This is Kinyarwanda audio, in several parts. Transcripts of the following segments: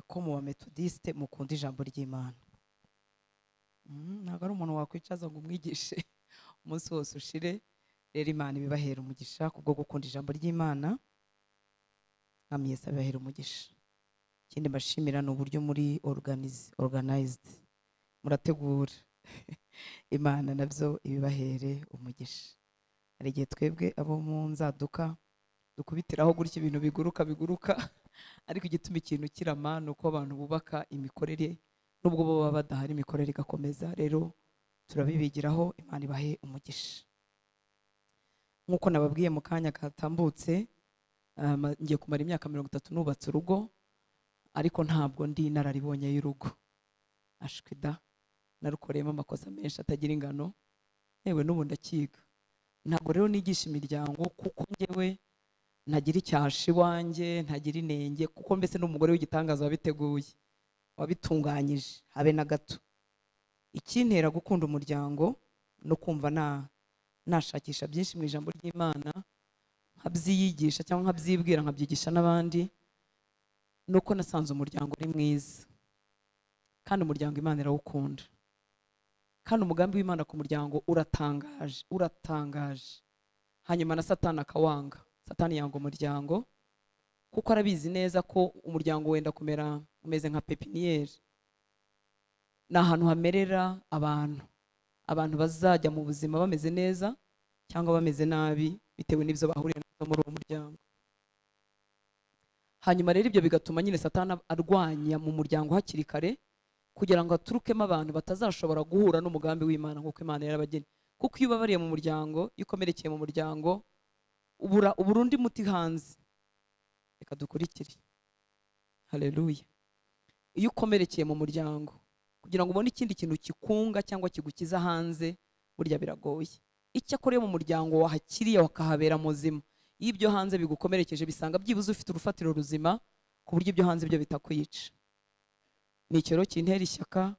Ko mu bametodiste mukunda ijambo ry'Imana. Ntabwo ari umuntu wakwicaza ngo umwigishe umunsi wose ushire. Rero Imana ibibahera umugisha kubwo gukunda ijambo ry'Imana. Mwami Yesu abibahera umugisha. Ikindi mbashimira ni uburyo muri organized, murategura. Imana nabyo ibibahere umugisha. Hari igihe twebwe abo mu nzaduka dukubitiraho gutya ibintu biguruka biguruka, ariko igituma ikintu kirama ni uko abantu bubaka imikorere, nubwo bo baba badahari imikorere igakomeza. Rero turabibigiraho, Imana ibahe umugisha. Nk'uko nababwiye mu kanya katambutse, ngiye kumara imyaka 30 nubatse urugo, ariko ntabwo ndi inararibonye y'urugo. Ashwida narukoreyemo amakosa menshi atagira ingano, yewe n'ubu ndakiga. Ntabwo rero nigisha imiryango kuko njyewe ntagira icyasha iwanjye, ntagira inenge, kuko mbese n'umugore w'igitangaza wabiteguye, wabitunganyije habe na gato. Ikintera gukunda umuryango no kumva nashakisha byinshi mu ijambo ry'Imana, nkabyiyigisha cyangwa nkabyibwira, nkabyigisha n'abandi, nuko nasanze umuryango uri mwiza, kandi umuryango Imana irawukunda, kandi umugambi w'Imana ku muryango uratangaje, uratangaje. Hanyuma na Satani akawanga. Satani yanga umuryango kuko arabizi neza ko umuryango wenda kumera umeze nka pepiniyeri, ni ahantu hamerera abantu, abantu bazajya mu buzima bameze neza cyangwa bameze nabi bitewe n'ibyo bahuriye nabyo muri uwo muryango. Hanyuma rero ibyo bigatuma nyine Satani arwanya mu muryango hakiri kare, kugira ngo aturukemo abantu batazashobora guhura n'umugambi w'Imana nk'uko Imana yarabagennye. Kuko iyo ubabariye mu muryango, iyo ukomerekeye mu muryango, ubura undi muti hanze. Reka dukurikire. Haleluya. Iyo ukomerekeye mu muryango, kugira ngo ubone ikindi kintu kikunga cyangwa kigukiza hanze, burya biragoye. Icyakora iyo mu muryango wahakiriye wakahabera muzima, iyo ibyo hanze bigukomerekeje bisanga byibuze ufite urufatiro ruzima ku buryo ibyo hanze byo bitakwica. Ni ikiro kintera ishyaka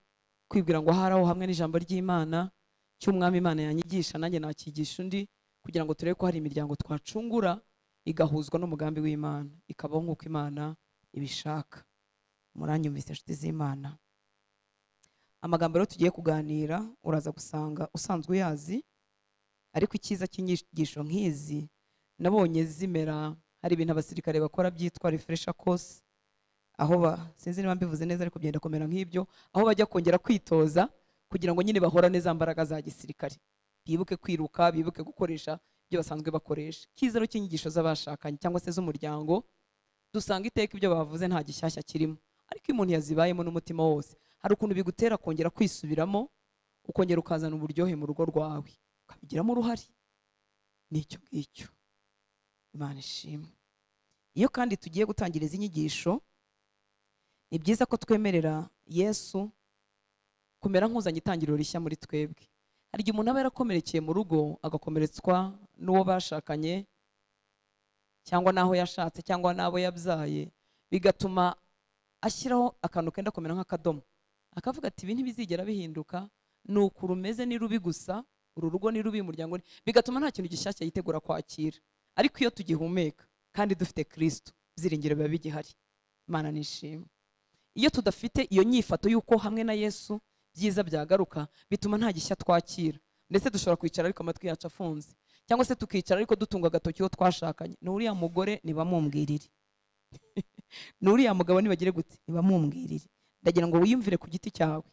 kwibwira ngo ahari aho hamwe n'ijambo ry'Imana cy'umwami Imana yanyigisha nanjye nakigisha undi, kugira ngo turebe ko hari imiryango twacungura igahuzwa n'umugambi w'Imana, ikabaho nk'uko Imana ibishaka. Muranyumvise inshuti z'Imana? Amagambo rero tugiye kuganira uraza gusanga usanzwe uyazi, ariko icyiza cy'inyigisho nk'izi nabonye zimera. Hari ibintu abasirikare bakora byitwa refresher course, aho sinzi niba mbivuze neza ariko byenda komera nk'ibyo, aho bajya kongera kwitoza kugira ngo nyine bahorane za mbaraga za gisirikare, bibuke kwiruka, bibuke gukoresha ibyo basanzwe bakoresha. Icyiza rero cy'inyigisho z'abashakanye cyangwa se z'umuryango, dusanga iteka ibyo bavuze nta gishyashya kirimo, ariko iyo umuntu yazibayemo n'umutima wose, hari ukuntu bigutera kongera kwisubiramo, ukongera ukazana uburyohe mu rugo rwawe, ukabigiramo uruhare. Nicyo ngicyo. Imana ishimwe. Iyo kandi tugiye gutangira izi nyigisho, ni byiza ko twemerera Yesu kumera nk'uzanye itangiriro rishya muri twebwe. Hari igihe umuntu aba yarakomerekeye mu rugo, agakomeretswa n'uwo bashakanye cyangwa n'aho yashatse cyangwa n'abo yabyaye, bigatuma ashyiraho akantu kenda kumera nk'akadomo, akavuga ati ibi ntibizigera bihinduka, ni uku rumeze, ni rubi gusa, uru rugo ni rubi, umuryango ni, bigatuma nta kintu gishyashya yitegura kwakira. Ariko iyo tugihumeka kandi dufite Kristo, ibyiringiro biba bigihari. Imana nishimwe. Iyo tudafite iyo nyifato y'uko hamwe na Yesu byiza byagaruka, bituma nta gishya twakira, ndetse dushobora kwicara ariko amatwi yacu afunze, cyangwa se tukicara ariko dutunga agatoki uwo twashakanye. Ni uriya mugore nibamumbwirire, ni uriya mugabo nibagire gute, nibamumbwirire. Ndagira ngo wiyumvire ku giti cyawe,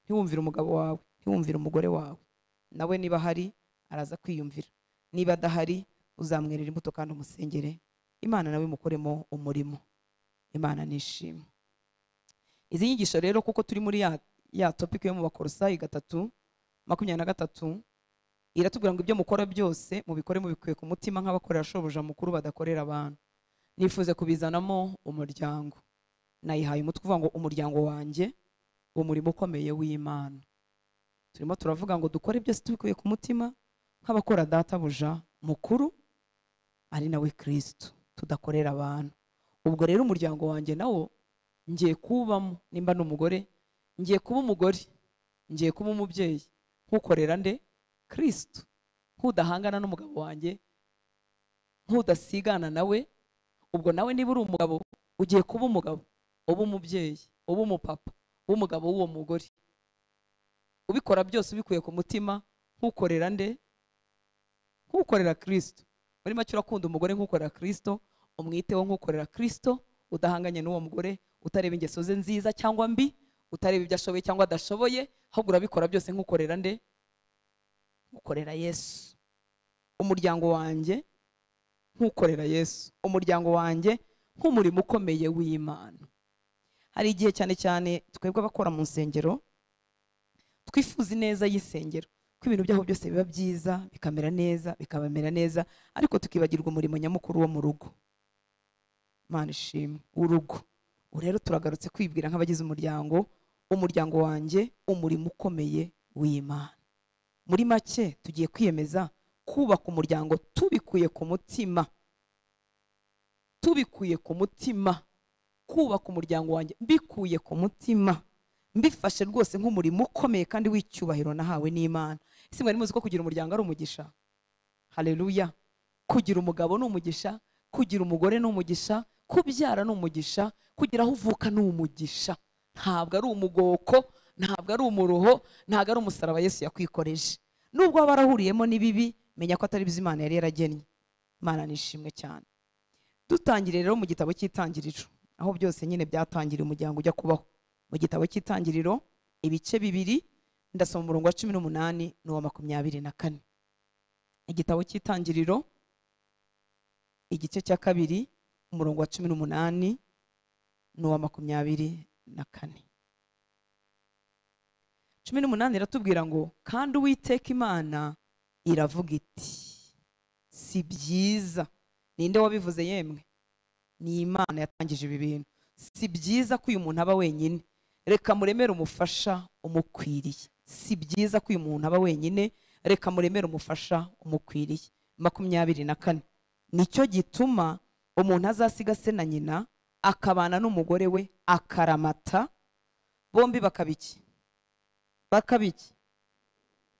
ntiwumvire umugabo wawe, ntiwumvire umugore wawe. Nawe niba ahari araza kwiyumvira, niba adahari uzamwerera imbuto kandi umusengere, Imana nawe imukoremo umurimo. Imana nishimwe. Izi nyigisho rero kuko turi muri ya topic yo mu Bakolosayi 3:23, iratubwira ngo ibyo mukora byose mubikore mubikuye ku mutima nk'abakorera shobuja mukuru badakorera abantu. Nifuze kubizanamo umuryango. Nayihaye umutwe uvuga ngo umuryango wanjye, umurimo ukomeye w'Imana. Turimo turavuga ngo dukore byose tubikuye ku mutima nk'abakora databuja mukuru ari nawe Kristo, tudakorera abantu. Ubwo rero umuryango wanjye nawo ngiye kubamo, nimba n'umugore ngiye kuba umugore, ngiye kuba umubyeyi, nkukorera nde? Kristo. Nkudahangana n'umugabo wanjye, nkudasigana nawe. Ubwo nawe niba uri umugabo ugiye kuba umugabo, uba umubyeyi, uba umupapa, w'umugabo w'uwo mugore, ubikora byose ubikuye ku mutima nk'ukorera nde? Nk'ukorera Kristo. Muri make urakunda umugore nk'ukorera Kristo, umwiteho nk'ukorera Kristo, udahanganye n'uwo mugore, utareba ingeso ze nziza cyangwa mbi, utareba ibyo ashoboye cyangwa adashoboye, ahubwo urabikora byose nk'ukorera nde? Nk'ukorera Yesu. Umuryango wanjye nk'ukorera Yesu, umuryango wanjye nk'umurimo ukomeye w'Imana. Hari igihe cyane cyane twebwe abakora mu nsengero twifuza ineza y'isengero, ko ibintu byaho byose biba byiza, bikamera neza, bikabamera neza, ariko tukibagirwa umurimo nyamukuru wo mu rugo. Imana ishimwe, urugo. Ubu rero turagarutse kwibwira nk'abagize umuryango, umuryango wanjye umurimo ukomeye w'Imana. Muri make tugiye kwiyemeza kubaka umuryango tubikuye ku mutima, tubikuye ku mutima, kubaka umuryango wanjye mbikuye ku mutima, mbifashe rwose nk'umurimo ukomeye kandi w'icyubahiro nahawe n'Imana. Ese mwari muzi ko kugira umuryango ari umugisha? Haleluya! Kugira umugabo ni umugisha, kugira umugore ni umugisha, kubyara ni umugisha, kugira aho uvuka ni umugisha. Ntabwo ari umugoko, ntabwo ari umuruho, ntabwo ari umusaraba Yesu yakwikoreje. Nubwo waba warahuriyemo n'ibibi, menya ko atari byo Imana yari yaragennye. Imana nishimwe cyane. Dutangire rero mu gitabo cy'Itangiriro, aho byose nyine byatangiriye umuryango ujya kubaho. Mu gitabo cy'Itangiriro ibice 2, ndasoma umurongo wa 18 n'uwa 24. Igitabo cy'Itangiriro igice cya 2, umurongo wa 18 n'uwa 24. 18 iratubwira ngo kandi Uwiteka Imana iravuga iti si byiza. Ninde wabivuze yemwe? Ni Imana yatangije ibi bintu. Si byiza ko uyu muntu aba wenyine, reka muremere umufasha umukwiriye. Si byiza ko uyu muntu aba wenyine, reka muremere umufasha umukwiriye. 24 nicyo gituma umuntu azasiga se na nyina akabana n'umugore we akaramata, bombi bakabiki? Bakabiki.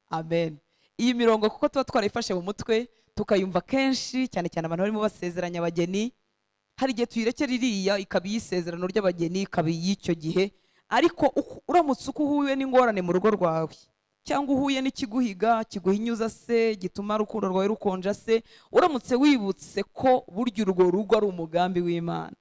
Amen. Iyi mirongo kuko tuba twarayifashe mu mutwe tukayumva kenshi, cyane cyane abantu barimo basezeranya abageni, hari igihe tuyirekera iriya ikaba iy'isezerano ry'abageni, ikaba iy'icyo gihe. Ariko uramutse uko uhuye n'ingorane mu rugo rwawe, cyangwa uhuye n'ikiguhiga kiguhinyuza se, gituma urukundo rwawe rukonja se, uramutse wibutse ko burya urwo rugo ari umugambi w'Imana,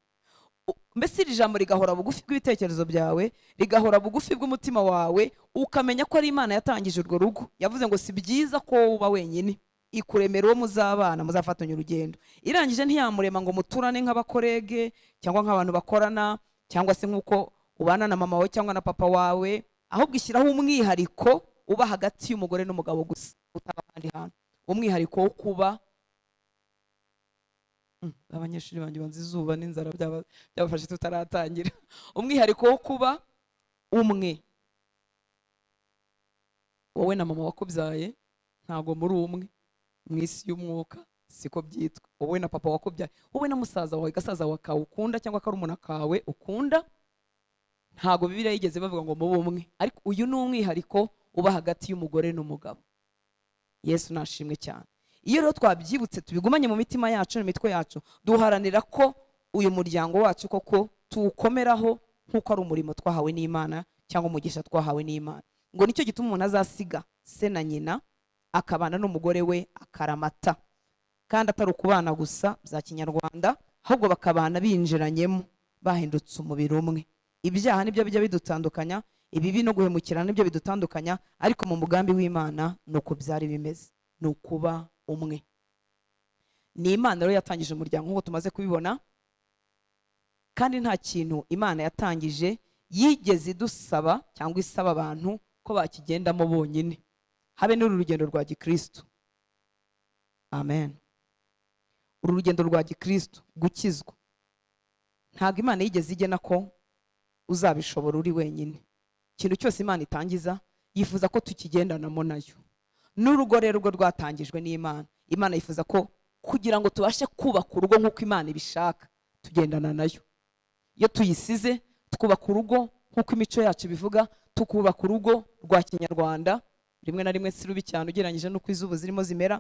mbese iri jambo rigahora bugufi bw'ibitekerezo byawe, rigahora bugufi bw'umutima wawe, ukamenya ko ari Imana yatangije urwo rugo. Yavuze ngo si byiza ko wowe uba wenyine, ikuremera uwo muzabana, muzafatanya urugendo. Irangije ntiyamurema ngo muturane nk'abakorege cyangwa nk'abantu bakorana, cyangwa se nk'uko ubana na mama wawe cyangwa na papa wawe, ahubwo ishyiraho umwihariko uba hagati y'umugore n'umugabo gusa, utaba ahandi hantu. Umwihariko wo kuba abanyeshuri banjye banze izuba n'inzara byabafashe tutaratangira. Umwihariko wo kuba umwe, wowe na mama wakubyaye ntabwo muri umwe mu isi y'umwuka, siko byitwa. Wowe na papa wakubyaye, wowe na musaza wawe, gasaza wawe ukunda cyangwa karumuna kawe ukunda, ntabwo Bibiliya yigeze bavuga ngo mube umwe. Ariko uyu ni umwihariko uba hagati y'umugore n'umugabo. Yesu nashimwe cyane. Iyo rero twabyibutse tubigumanye mu mitima yacu n'imitwe yacu, duharanira ko uyu muryango wacu koko tuwukomeraho nk'uko ari umurimo twahawe n'Imana cyangwa umugisha twahawe n'Imana. Ngo nicyo gituma umuntu azasiga se na nyina akabana n'umugore we akaramata, kandi atari ukubana gusa bya kinyarwanda, ahubwo bakabana binjiranyemo, bahindutse umubiri umwe. Ibyaha nibyo bijya bidutandukanya, ibibi no guhemukirana nibyo bidutandukanya, ariko mu mugambi w'Imana nuko byari bimeze, ni ukuba umwe. Ni Imana rero yatangije umuryango nk'uko tumaze kubibona, kandi nta kintu Imana yatangije yigeze idusaba cyangwa isaba abantu ko bakigendamo bonyine, habe n'uru rugendo rwa gikristo. Amen. Uru rugendo rwa gikristo, gukizwa, ntabwo Imana yigeze igena ko uzabishobora uri wenyine. Ikintu cyose Imana itangiza yifuza ko tukigendanamo nayo. N'urugo rero rwo rwatangijwe n'Imana, Imana yifuza ko kugira ngo tubashe kubaka urugo nk'uko Imana ibishaka, tugendana nayo. Iyo tuyisize twubaka urugo nk'uko imico yacu bivuga, tukubaka urugo rwa kinyarwanda, rimwe na rimwe si rubi cyane ugereranyije n'uko izuba zirimo zimera,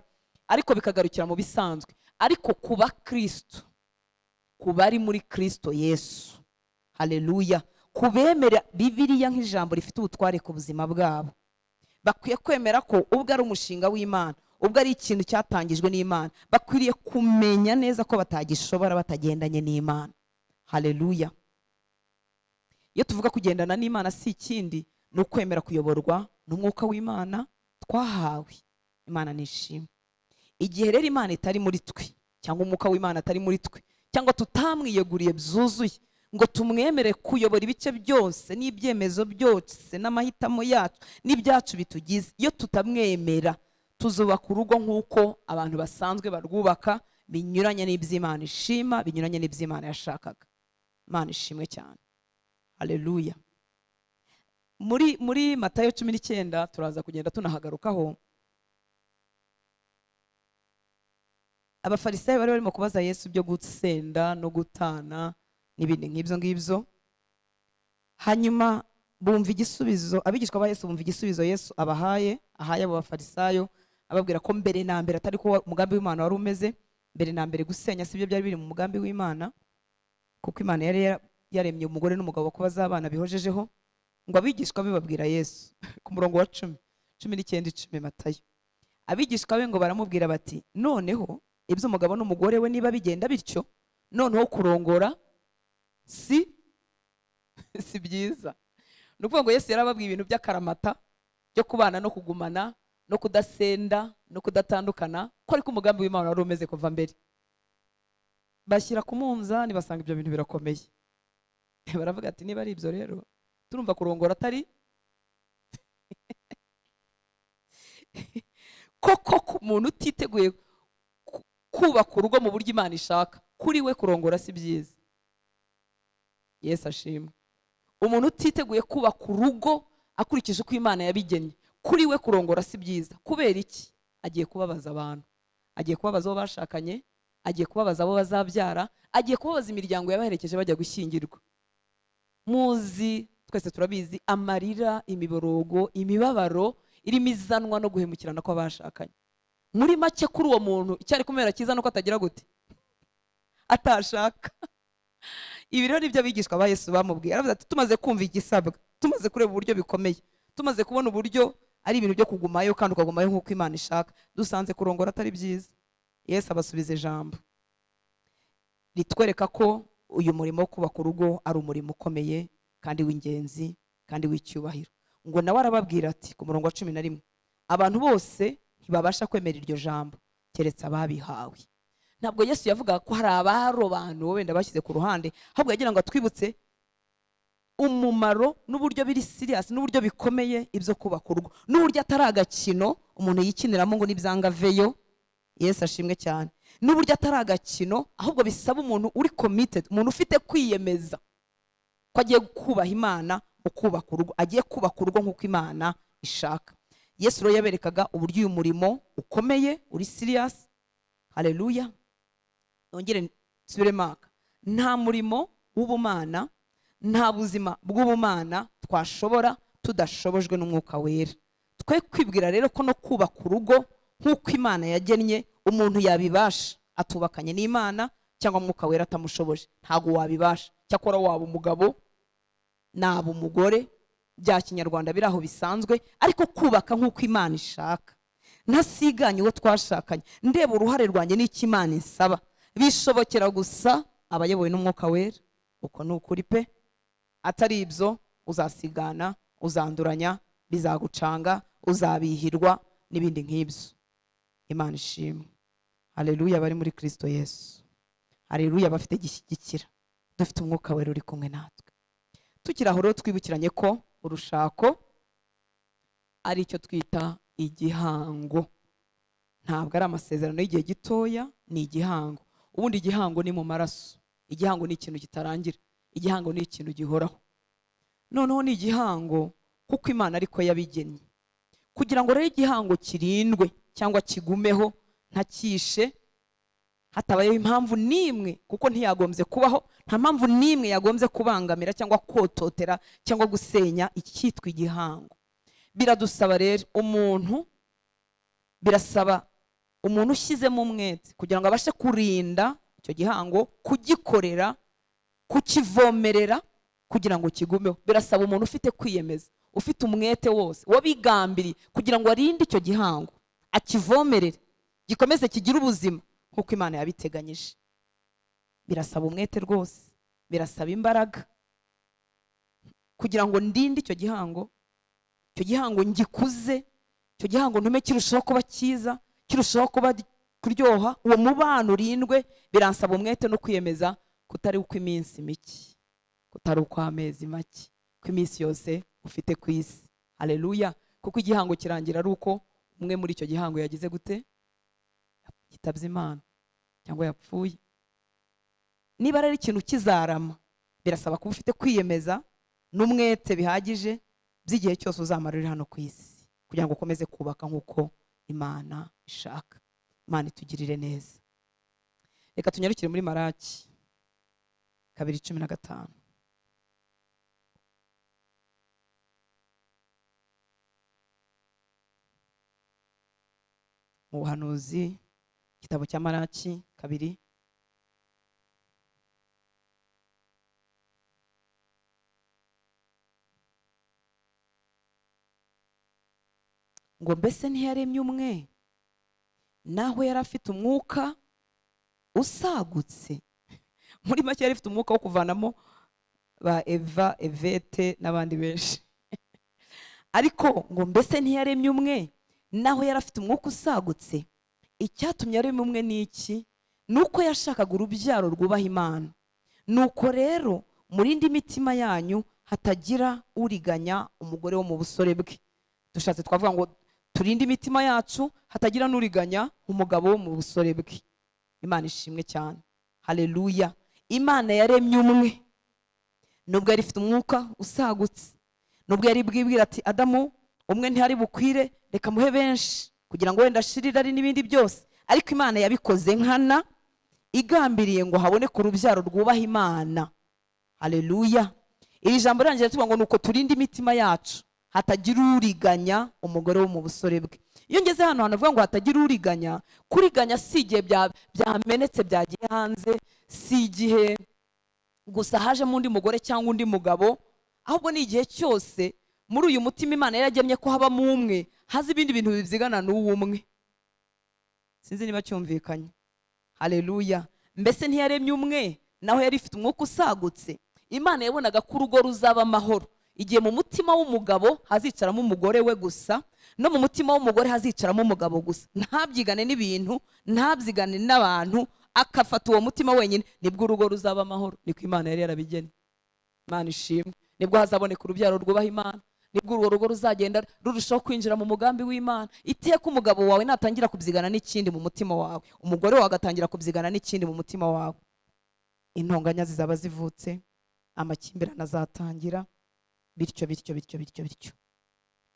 ariko bikagarukira mu bisanzwe. Ariko kuba Kristo, kuba ari muri Kristo Yesu, Haleluya. Kubemera Bibiliya nk'ijambo rifite ubutware ku buzima bwabo, bakwiye kwemera ko ubwo ari umushinga w'Imana, ubwo ari ikintu cyatangijwe n'Imana, bakwiriye kumenya neza ko batagishobora batagendanye n'Imana. Haleluya. Iyo tuvuga kugendana n'Imana si ikindi, ni ukwemera kuyoborwa n'umwuka w'Imana twahawe. Imana nishimwe. Igihe rero Imana itari muri twe, cyangwa umwuka w'Imana atari muri twe, cyangwa tutamwiyeguriye byuzuye ngo tumwemere kuyobora ibice byose n'ibyemezo byose n'amahitamo yacu n'ibyacu bitugize, iyo tutamwemera tuzubaka urugo nk'uko abantu basanzwe barwubaka, binyuranye n'iby'Imana ishima, binyuranye n'iby'Imana yashakaga. Imana ishimwe cyane. Haleluya. Muri Matayo 19 turaza kugenda tunahagarukaho. Abafarisayo bari barimo kubaza Yesu byo gusenda no gutana n'ibindi nk'ibyo ngibyo. Hanyuma bumva igisubizo, abigishwa ba Yesu bumva igisubizo Yesu abahaye, ahaye abo bafarisayo, ababwira ko mbere na mbere atari ko umugambi w'Imana wari umeze. Mbere na mbere gusenya sibyo byari biri mu mugambi w'Imana, kuko Imana yari yaremye umugore n'umugabo ko bazabana bihojejeho. Ngo abigishwa be babwira Yesu ku murongo wa 10, 19:10 Matayo. Abigishwa be ngo baramubwira bati, noneho ibyo umugabo n'umugore we niba bigenda bityo, noneho kurongora si byiza. Ni ukuvuga ngo Yesu yarababwiye ibintu by'akaramata byo kubana no kugumana no kudasenda no kudatandukana, ko ariko umugambi w'Imana wari umeze kuva mbere. Bashyira ku munzani basanga ibyo bintu birakomeye. Baravuga ati niba ari ibyo rero turumva kurongora atari koko ku muntu utiteguye kubaka urugo mu buryo Imana ishaka, kuri we kurongora si byiza. Yesu ashimwe. Umuntu utiteguye kubaka urugo akurikije uko Imana yabigennye, kuri we kurongora si byiza. Kubera iki? Agiye kubabaza abantu, agiye kubabaza abo bashakanye, agiye kubabaza abo bazabyara, agiye kubabaza imiryango yabaherekeje bajya gushyingirwa. Muzi twese turabizi amarira, imiborogo, imibabaro irimo izanwa no guhemukirana kw'abashakanye. Muri make kuri uwo muntu icyari kumera cyiza nuko atagira gute, atashaka. Ibi rero nibyo abigishwa ba Yesu bamubwiye. Aravuze ati tumaze kumva igisabwa, tumaze kureba uburyo bikomeye, tumaze kubona uburyo ari ibintu byo kugumayo kandi ukagumayo nk'uko Imana ishaka, dusanze kurongora atari byiza. Yesu abasubiza ijambo ritwereka ko uyu murimo wo kubaka urugo ari umurimo ukomeye kandi w'ingenzi kandi w'icyubahiro. Ngo nawe arababwira ati ku murongo wa 11, abantu bose ntibabasha kwemera iryo jambo keretse ababihawe. Ntabwo Yesu yavuga ko hari abarobantu wenda bashyize ku ruhande, ahubwo yagira ngo atwibutse umumaro n'uburyo biri serious n'uburyo bikomeye ibyo kubaka urugo, n'uburyo atari agakino umuntu yikiniramo ngo nibyanga veyo. Yesu ashimwe cyane. N'uburyo atari agakino, ahubwo bisaba umuntu uri committed, umuntu ufite kwiyemeza ko agiye kubaha Imana mu kubaka urugo, agiye kubaka urugo nk'uko Imana ishaka. Yesu rero yaberekaga uburyo uyu murimo ukomeye uri serious. Haleluya. Nongere nsubire maka, nta murimo w'ubumana, nta buzima bw'ubumana twashobora tudashobojwe n'umwuka wera. Twe kwibwira rero ko no kubaka urugo nk'uko Imana yagennye umuntu yabibasha atubakanye n'Imana cyangwa umwuka wera atamushoboje, ntago wabibasha. Cyakora waba umugabo naba umugore bya kinyarwanda biraho bisanzwe, ariko kubaka nk'uko Imana ishaka, ntasiganye uwo twashakanye, ndeba uruhare rwanjye n'icyo Imana insaba, bishobokera gusa abayobowe n'umwuka wera. Uko ni ukuri pe. Atari ibyo uzasigana, uzanduranya, bizagucanga, uzabihirwa n'ibindi nk'ibyo. Imana ishimwe. Haleluya. Bari muri Kristo Yesu. Haleluya. Bafite gishyigikira, dufite umwuka wera uri kumwe natwe. Tukiri aho rero twibukiranye ko urushako ari icyo twita igihango. Ntabwo ari amasezerano y'igihe gitoya, ni igihango. Ubundi igihango ni mu maraso. Igihango ni ikintu kitarangira, igihango ni ikintu gihoraho. Noneho ni igihango kuko Imana ariko yabigennye. Kugira ngo rero igihango kirindwe cyangwa kigumeho ntakishe, hatabayeho impamvu nimwe, kuko ntiyagombye kubaho, nta mpamvu nimwe yagombye kubangamira cyangwa kototera cyangwa gusenya icyitwa igihango. Biradusaba rero umuntu, birasaba umuntu ushyizemo umwete kugira ngo abashe kurinda icyo gihango, kugikorera, kukivomerera, Kugira ngo kigumeho birasaba umuntu ufite kwiyemeza, ufite umwete wose, wabigambiriye kugira ngo arinde icyo gihango, akivomerere, gikomeze kigire ubuzima nk'uko Imana yabiteganyije. Birasaba umwete rwose, birasaba imbaraga kugira ngo ndinde icyo gihango, icyo gihango ngikuze, icyo gihango ntume kirushaho kuba cyiza, kirushaho kuba kuryoha, uwo mubano urindwe. Biransaba umwete no kwiyemeza kutari uko iminsi mike, kutari uko amezi make, ko iminsi yose ufite ku isi. Haleluya. Kuko igihango kirangira ari uko umwe muri icyo gihango yagize gute? Yitabye Imana cyangwa yapfuye. Niba ari ikintu kizarama, birasaba kuba ufite kwiyemeza n'umwete bihagije by'igihe cyose uzamara uri hano ku isi, kugira ngo ukomeze kubaka nk'uko Imana ishaka. Imana itugirire neza. Reka tunyarukire muri Maraki 2:15. Mu buhanuzi, igitabo cya Maraki 2. Ngo mbese ntiyaremye umwe, naho yari afite umwuka usagutse. Muri make yari afite umwuka wo kuvanamo ba Eva, Evete n'abandi benshi. Ariko ngo mbese ntiyaremye umwe, naho yari afite umwuka usagutse. Icyatumye arema umwe ni iki? Nuko yashakaga urubyaro rwubaha Imana. Nuko rero murinde imitima yanyu hatagira uriganya umugore wo mu busore bwe. Dushatse twavuga ngo turinde imitima yacu hatagira n'uriganya umugabo wo mu busore bwe. Imana ishimwe cyane. Haleluya. Imana yaremye umwe, nubwo yari ifite umwuka usagutse, nubwo yari bwibwira ati Adamu umwe ntihari bukwire, reka muhe benshi kugira ngo wenda ashirire ari n'ibindi byose. Ariko Imana yabikoze nkana, igambiriye ngo haboneke urubyaro rwubaha Imana. Haleluya. Iri jambo rirangira tuvuga ngo nuko turinde imitima yacu hatagira uriganya umugore wo mu busore bwe. Iyo ngeze hano hanavuga ngo hatagira uriganya, kuriganya si igihe byamenetse byagiye hanze, si igihe gusa hajemo undi mugore cyangwa undi mugabo, ahubwo ni igihe cyose muri uyu mutima Imana yaragemye ko habamo umwe, haza ibindi bintu bibyigana n'uwo umwe. Sinzi niba cyumvikanye. Haleluya. Mbese ntiyaremye umwe, naho yari ifite umwuka usagutse. Imana yabonaga ko urugo ruzaba amahoro igihe mu mutima w'umugabo hazicaramo umugore we gusa, no mu mutima w'umugore hazicaramo umugabo gusa, ntabyigane n'ibintu, ntabyigane n'abantu, akafata uwo mutima wenyine, nibwo urugo ruzaba amahoro. Niko Imana yari yarabigennye. Imana ishimwe. Nibwo hazaboneka urubyaro rwubaha Imana, nibwo urwo rugo ruzagenda rurushaho kwinjira mu mugambi w'Imana. Iteka umugabo wawe natangira kubyigana n'ikindi mu mutima wawe, umugore wawe agatangira kubyigana n'ikindi mu mutima wawe, intonganya zizaba zivutse, amakimbirane azatangira, bityo bityo bityo bityo bityo.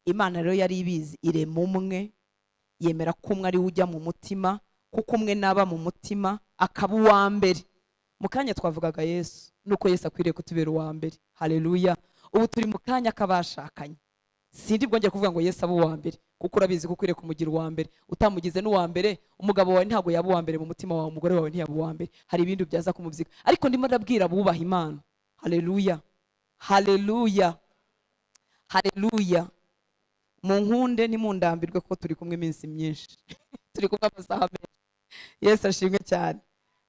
Imana rero yari ibizi, irema umwe, yemera ko umwe ari ujya mu mutima, kuko umwe naba mu mutima akaba uwa mbere. Mu kanya twavugaga Yesu, nuko Yesu akwiriye kutubera uwa mbere. Haleluya. Ubu turi mu kanya k'abashakanye. Sindi bwongera kuvuga ngo Yesu abe uwa mbere, kuko urabizi ko ukwiriye kumugira uwa mbere. Utamugize n'uwa mbere, umugabo wawe ntabwo yaba uwa mbere mu mutima wawe, umugore wawe ntiyaba uwa mbere. Hari ibindi byaza kumubyiga. Ariko ndimo ndabwira abubaha Imana. Haleluya. Haleluya. Haleluya. Munkunde ntimundambirwe ko turi kumwe iminsi myinshi. Turi kumwe amasaha menshi. Yesu ashimwe cyane.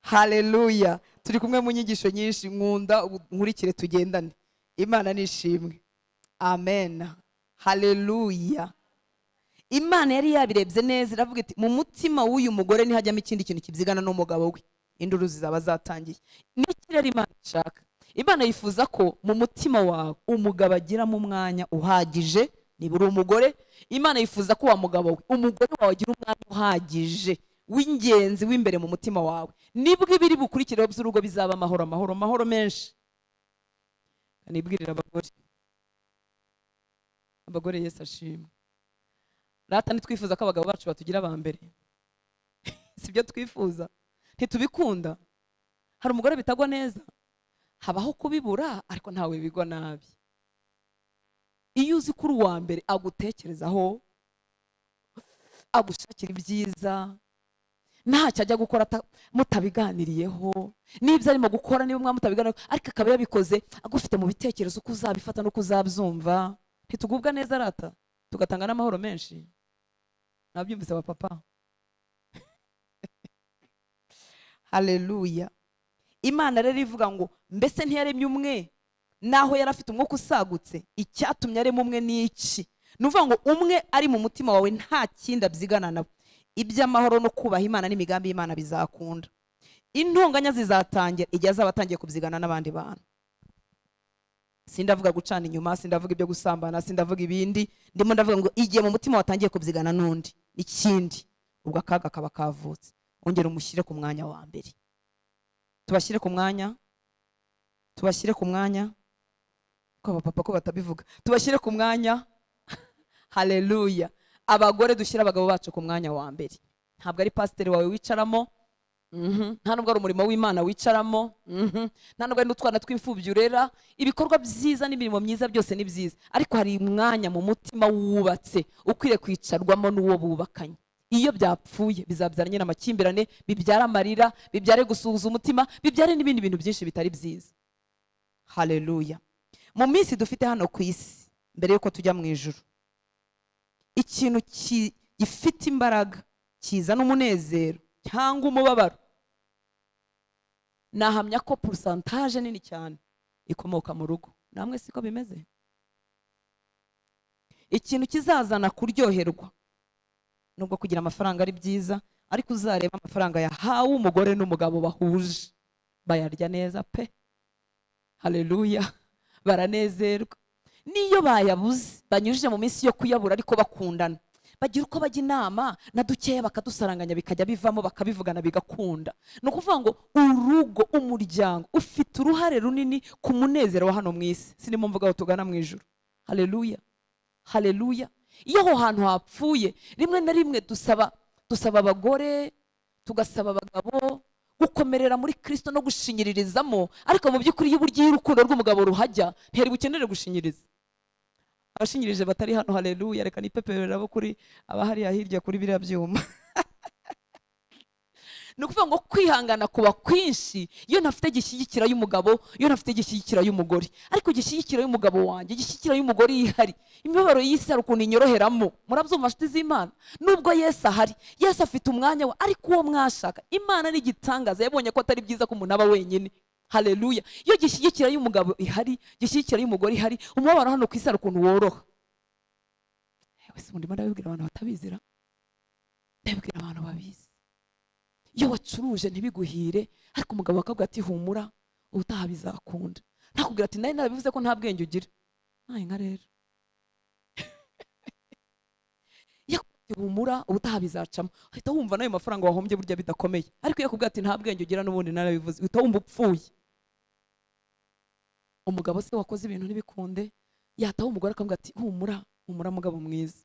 Haleluya. Turi kumwe mu nyigisho nyinshi, nkunda nkurikire tugendane. Imana nishimwe. Amen. Haleluya. Imana yari yabirebye neza, iravuga iti mu mutima w'uyu mugore ntihajyamo ikindi kintu kibyigana n'umugabo we, induru zizaba zatangiye. N'iki rero Imana ishaka? Imana yifuza ko mu mutima wawe umugabo agiramo umwanya uhagije. Niba uri umugore, Imana yifuza ko wa mugabo we, umugore wawe agira umwanya uhagije w'ingenzi w'imbere mu mutima wawe. Nibwo ibiri bukurikireho by'urugo bizaba amahoro, amahoro, amahoro menshi. Nibwirira abagore, abagore Yesu ashimwe. Rata ntitwifuza ko abagabo bacu batugira aba mbere. Sibyo twifuza, ntitubikunda. Hari umugore bitagwa neza, habaho kubibura, ariko ntawe bigwa nabi. Iyo uzi kuri uwa mbere agutekerezaho, agushakira ibyiza. Ntacyo ajya gukora mutabiganiriyeho, n'ibyo arimo gukora niba mwamutabiganiriyeho, ariko akaba yabikoze agufite mu bitekerezo uko uzabifata n'uko uzabyumva. Ntitugubwa neza rata, tugatanga n'amahoro menshi. Nabyumvise abapapa. Haleluya. Imana rero ivuga ngo mbese ntiyaremye umwe naho yari afite umwuka usagutse? Icyatumye arema umwe ni iki? Ni ukuvuga ngo umwe ari mu mutima wawe nta kindi abyigana nawe. Iby'amahoro no kubaha Imana n'imigambi y'Imana bizakunda. Intonganya zizatangira igihe azaba atangiye kubyigana n'abandi bantu. Sindavuga gucana inyuma, sindavuga ibyo gusambana, sindavuga ibindi, ndimo ndavuga ngo igihe mu mutima watangiye kubyigana n'undi ikindi, ubwo akaga kaba kavutse. Ongera umushyire ku mwanya wa mbere. Tubashyire ku mwanya, tubashyire ku mwanya, ko abapapa ko batabivuga, tubashyire ku mwanya. Haleluya. Abagore dushyira abagabo bacu ku mwanya wa mbere. Ntabwo ari pasiteri wawe wicaramo, nta nubwo ari umurimo w'Imana wicaramo, nta nubwo ari n'utwana tw'imfubyi urera. Ibikorwa byiza n'imirimo myiza byose ni byiza, ariko hari umwanya mu mutima wubatse ukwiriye kwicarwamo n'uwo bubakanye. Iyo byapfuye bizabyara nyine amakimbirane, bibyara amarira, bibyare gusuhuza umutima, bibyare n'ibindi bintu byinshi bitari byiza. Haleluya. Mu minsi dufite hano ku isi mbere yuko tujya mu ijuru, ikintu gifite imbaraga kizana umunezero cyangwa umubabaro, nahamya ko pourcentage nini cyane ikomoka mu rugo. Namwe siko bimeze? Ikintu kizazana kuryoherwa, nubwo kugira amafaranga ari byiza, ariko uzareba amafaranga yahawe umugore n'umugabo bahuje, bayarya neza pe. Haleluya. Baranezerwa. Niyo bayabuze, banyujije mu minsi yo kuyabura ariko bakundana, bagira uko bajya inama na dukeya bakadusaranganya, bikajya bivamo, bakabivugana bigakunda. Ni ukuvuga ngo urugo, umuryango ufite uruhare runini ku munezero wa hano mu isi. Sinimo mvuga aho tugana mu ijuru. Haleluya. Haleluya. Iyo aho hantu hapfuye, rimwe na rimwe dusaba abagore, tugasaba abagabo gukomerera muri Kristo no gushinyiririzamo, ariko mu by'ukuri iyo uburyo urukundo rw'umugabo ruhajya, ntiyari bukenere gushinyiriza. Abashinyirije batari hano, haleluya, reka nipeperera bo kuri abahariya hirya kuri biriya byuma. Ni ukuvuga ngo kwihangana kuba kwinshi iyo ntafite gishyigikira y'umugabo, iyo ntafite gishyigikira y'umugore. Ariko gishyigikira y'umugabo wanjye, gishyigikira y'umugore ihari, imibabaro y'isi hari ukuntu inyoroheramo. Murabyumva nshuti z'Imana? Nubwo Yesu ahari, Yesu afite umwanya we, ariko uwo mwashaka, Imana ni igitangaza, yabonye ko atari byiza ko umuntu aba wenyine. Haleluya. Iyo gishyigikira y'umugabo ihari, gishyigikira y'umugore ihari, umubabaro hano ku isi hari ukuntu woroha. Wese ndimo ndabibwira abantu batabizira, ndabibwira abantu babizi. Iyo wacuruje ntibiguhire, ariko umugabo akabwira ati humura, ubutaha bizakunda. Ntakubwira ati nari narabivuze ko nta bwenge ugira. Naye nka rero. Yakubwira humura, ubutaha bizacamo. Ahita wumva nayo mafaranga wahombye burya bidakomeye. Ariko yakubwira ati nta bwenge ugira n'ubundi narabivuze, uhita wumva upfuye. Umugabo se wakoze ibintu ntibikunde, yataho umugore akamubwira ati humura, humura mugabo mwiza,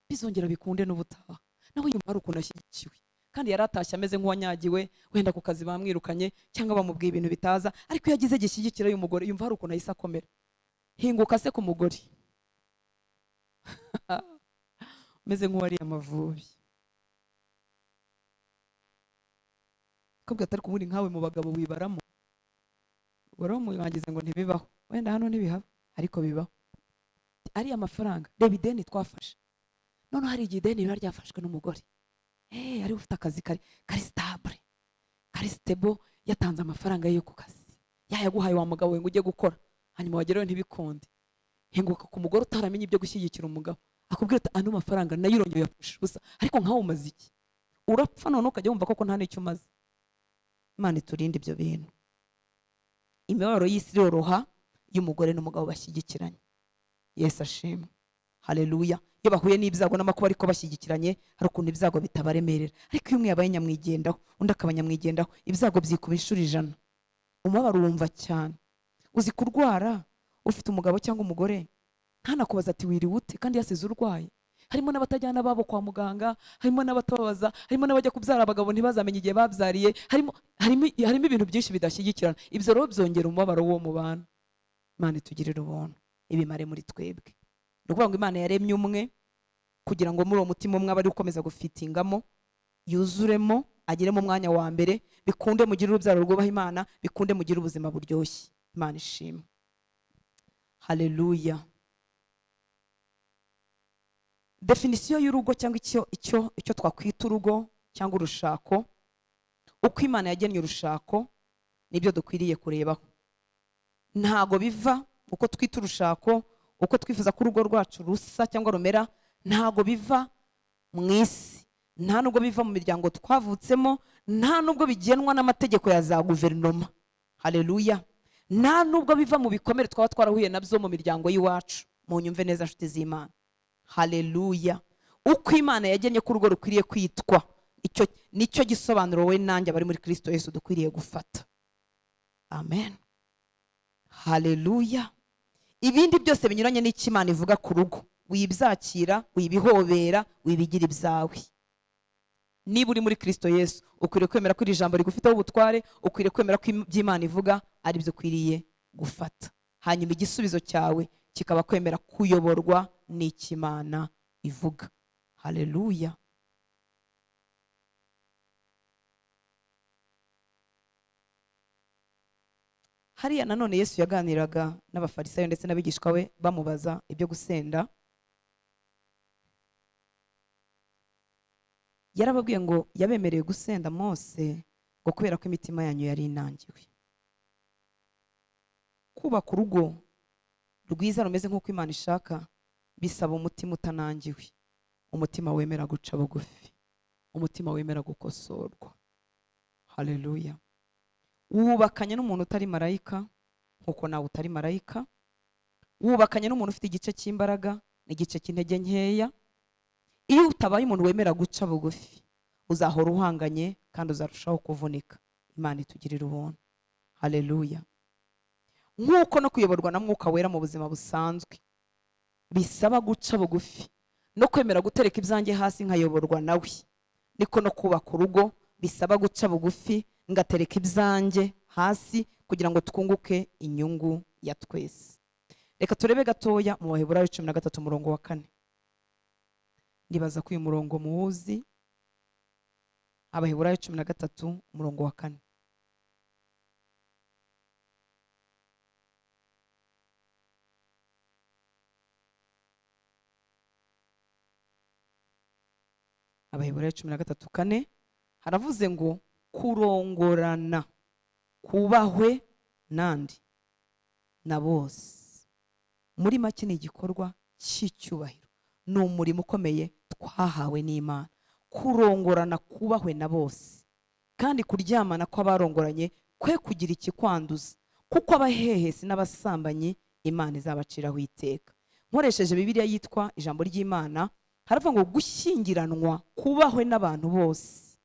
bizongera bikunde n'ubutaha. Nawe yumva hari ukuntu ashyigikiwe. Kandi yaratashye ameze nk'uwanyagiwe, wenda ku kazi bamwirukanye cyangwa bamubwiye ibintu bitaza, ariko iyo agize gishyigikira y'umugore yumva hari ukuntu ahise akomera. Hinguka se ku mugore umeze nk'uwariye amavubi, akabwira ati ariko ubundi nkawe mu bagabo wibaramo, warangiza ngo ntibibaho. Wenda hano ntibihaba, ariko bibaho. Ariya mafaranga, reba ideni twafashe. Noneho hari igihe ideni riba ryafashwe n'umugore. Ari ufite akazi kari stable, kari stable, yatanze amafaranga ye yo ku kazi, yayaguhaye wa mugabo we ngo ujye gukora, hanyuma wagerayo ntibikunde. Hinguka ku mugore utaramenye ibyo gushyigikira umugabo, akubwira ati ano mafaranga nayo urongeye uyapfusha ubusa, ariko nkawe umaze iki? Urapfa none ukajya wumva koko nta n'icyo umaze. Imana iturinde ibyo bintu. Imibabaro y'isi iroroha iyo umugore n'umugabo bashyigikiranye. Yesu ashimwe. Haleluya. Iyo bahuye n'ibyago n'amakuba ariko bashyigikiranye, hari ukuntu ibyago bitabaremerera. Ariko iyo umwe yabaye nyamwigendaho, undi akaba nyamwigendaho, ibyago byikuba inshuro 100. Umubabaro wumva cyane. Uzi kurwara ufite umugabo cyangwa umugore, ntanakubaza ati wiriwe ute, kandi yasize urwaye. Harimo n'abatajyana babo kwa muganga, harimo n'abatababaza, harimo n'abajya kubyara abagabo ntibazamenye igihe babyariye, harimo ibintu byinshi bidashyigikirana. Ibyo rero byongera umubabaro wo mu bantu. Imana itugirire ubuntu, ibimare muri twebwe. Ni ukuvuga ngo Imana yaremye umwe kugira ngo muri uwo mutima umwe abe ari ukomeza gufitingamo, yuzuremo, agere mu mwanya wa mbere, bikunde mugire urubyaro rwubaha Imana, bikunde mugire ubuzima buryoshye. Imana ishimwe. Haleluya. Definisiyo y'urugo cyangwa icyo twakwita urugo cyangwa urushako, uko Imana yagennye urushako nibyo dukwiriye kurebaho. Ntago biva uko twita urushako, uko twifuza ko urugo rwacu rusa cyangwa rumera, ntago biva mu isi, nta nubwo biva mu miryango twavutsemo, nta nubwo bigenwa n'amategeko ya za guverinoma. Haleluya. Nta nubwo biva mu bikomere twaba twarahuye nabyo mu miryango y'iwacu. Munyumve neza nshuti z'Imana. Haleluya. Uko Imana yagennye ko urugo rukwiriye kwitwa, icyo nicyo gisobanuro wowe nanjye abari muri Kristo Yesu dukwiriye gufata. Amen. Haleluya. Ibindi byose binyuranye n'icyo Imana ivuga ku rugo, wibyakira, wibihobera, wibigira ibyawe. Niba uri muri Kristo Yesu, ukwiriye kwemera ko iri jambo rigufiteho ubutware, ukwiriye kwemera ko ibyo Imana ivuga ari byo ukwiriye gufata. Hanyuma igisubizo cyawe kikaba kwemera kuyoborwa n'icyo Imana ivuga. Haleluya. Hariya nanone Yesu yaganiraga n'abafarisayo ndetse n'abigishwa be bamubaza ibyo gusenda. Yarababwiye ngo yabemereye gusenda Mose ngo kubera ko imitima yanyu yari inangiwe. Kubaka urugo rwiza rumeze nk'uko Imana ishaka bisaba umutima utanangiwe, umutima wemera guca bugufi, umutima wemera gukosorwa. Haleluya. Wubakanye n'umuntu utari marayika nkuko nawe utari marayika, wubakanye n'umuntu ufite igice cy'imbaraga n'igice cy'intege nkeya. Iyo utabaye umuntu wemera guca bugufi, uzahora uhanganye kandi uzarushaho kuvunika. Imana itugirira ubuntu. Haleluya. Nkuko no kuyoborwa na Mwuka Wera mu buzima busanzwe bisaba guca bugufi no kwemera gutereka ibyanjye hasi nkayoborwa nawe, niko no kubaka urugo bisaba guca bugufi ngatereka ibyanjye hasi kugira ngo twunguke inyungu ya twese. Reka turebe gatoya mu Baheburayo 13 umurongo wa 4. Ndibaza ko uyu murongo muwuzi. Abaheburayo 13 umurongo wa 4. Abaheburayo 13:4 haravuze ngo kurongorana kubahwe nandi na bose. Muri make ni igikorwa cy'icyubahiro, ni umurimo ukomeye twahawe n'Imana. Kurongorana kubahwe na bose, kandi kuryamana kw'abarongoranye kwe kugira ikikwanduza, kuko abahehesi n'abasambanyi Imana izabaciraho iteka. Nkoresheje Bibiliya yitwa ijambo ry'Imana, haravuga ngo gushyingiranwa kubahwe n'abantu bose,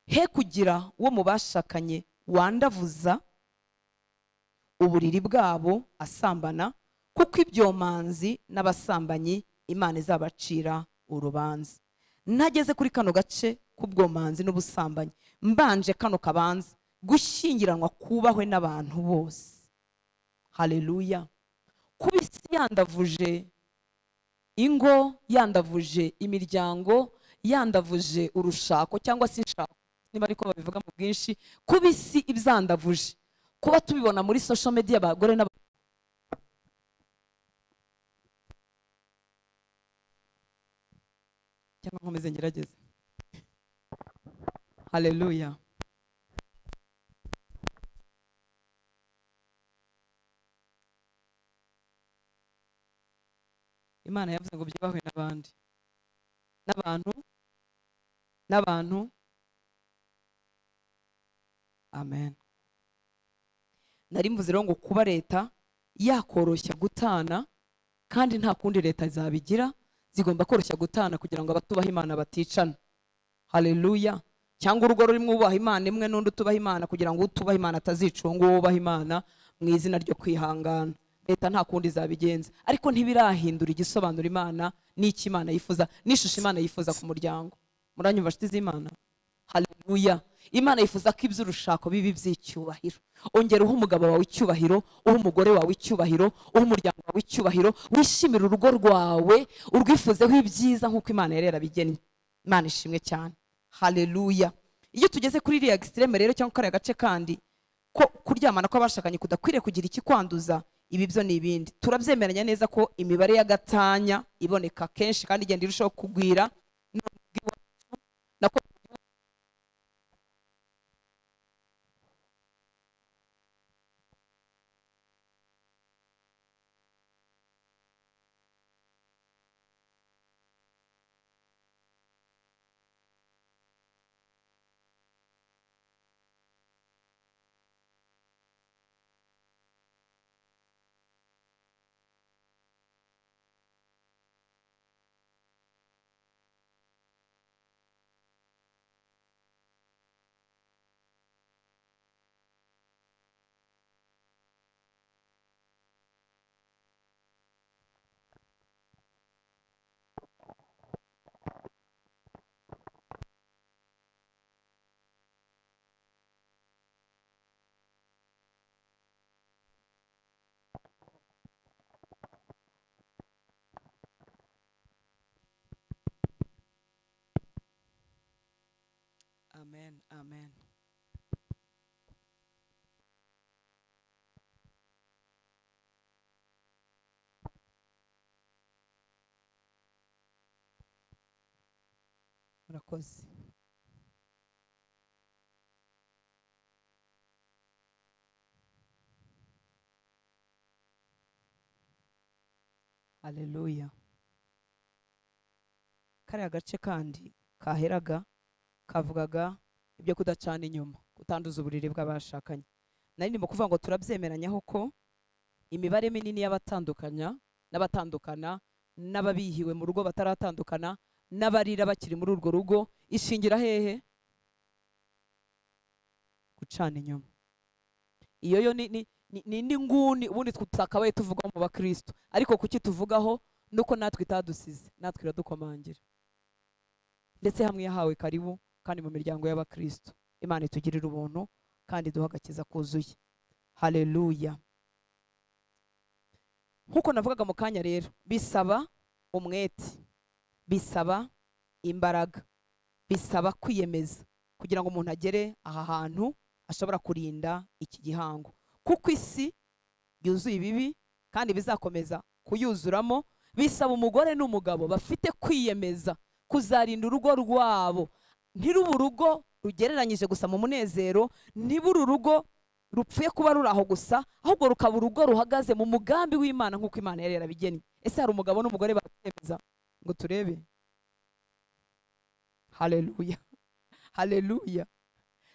he kugira uwo mubashakanye wandavuza uburiri bwabo asambana, kuko ibyomanzi n'abasambanyi Imana izabacira urubanza. Nageze kuri kano gace k'ubwomanzi n'ubusambanyi, mbanje kano kabanza, gushyingiranwa kubahwe n'abantu bose. Haleluya. Kuba isi yandavuje ingo, yandavuje imiryango, yandavuje urushako cyangwa se inshako, niba ariko babivuga mu bwinshi, kuba isi ibyandavuje, kuba tubibona muri social media abagore n'aba cyangwa nkomeze ngerageze. Haleluya. Imana yavuze ngo byubahwe n'abandi, n'abantu, n'abantu. Amen. Nari mvuze rero ngo kuba leta yakoroshya gutana, kandi nta kundi leta zabigira, zigomba koroshya gutana kugira ngo abatubaha Imana baticana. Haleluya. Cyangwa urugo rurimo ubaha Imana imwe n'undi utubaha Imana, kugira ngo utubaha Imana atazicunga uwo ubaha Imana mu izina ryo kwihangana. Leta nta kundi zabigenza, ariko ntibirahindura igisobanuro Imana n'icyo Imana yifuza n'ishusho Imana yifuza ku muryango. Muranyumva nshuti z'Imana? Haleluya. Imana yifuza ko iby'urushako bibi by'icyubahiro. Ongera uha umugabo wawe icyubahiro, uha umugore wawe icyubahiro, uha umuryango wawe icyubahiro, wishimire urugo rwawe, urwifuzeho ibyiza nk'uko Imana yari yarabigennye. Imana ishimwe cyane. Haleluya. Iyo tugeze kuri iriya extreme rero cyangwa kariya gace kandi ko kuryamana kw'abashakanye kudakwiriye kugira ikikwanduza, ibi byo ni ibindi. Turabyemeranya neza ko imibare y'agatanya iboneka kenshi kandi igenda irushaho kugwira. Amen, amen. Murakoze. Haleluya. Kariya gace kandi kaheraga kavugaga ibyo kudacana inyuma, kutanduza uburiri bw'abashakanye. Nari ndimo kuvuga ngo turabyemeranyaho ko imibare minini y'abatandukanya n'abatandukana n'ababihiwe mu rugo bataratandukana n'abarira bakiri muri urwo rugo ishingira hehe? Gucana inyuma. Iyo yo ni indi nguni ubundi tutakabaye tuvuga mu bakristo, ariko kuki tuvugaho nuko natwe itadusize, natwe iradukomangira. Ndetse hamwe yahawe karibu kandi mu miryango y'abakristo. Imana itugirira ubuntu kandi duha agakiza kuzuye. Haleluya. Nkuko navugaga mu kanya rero, bisaba umwete, bisaba imbaraga, bisaba kwiyemeza kugira ngo umuntu agere aha hantu ashobora kurinda iki gihango, kuko isi yuzuye ibibi kandi bizakomeza kuyuzuramo. Bisaba umugore n'umugabo bafite kwiyemeza kuzarinda urugo rwabo, ntirubu urugo rugereranyije gusa mu munezero, ntiburu urugo rupfuye kuba ruri aho gusa, ahubwo rukaba urugo ruhagaze mu mugambi w'Imana nk'uko Imana yari yarabigennye. Ese hari umugabo n'umugore batemeza ngo turebe? Haleluya, haleluya.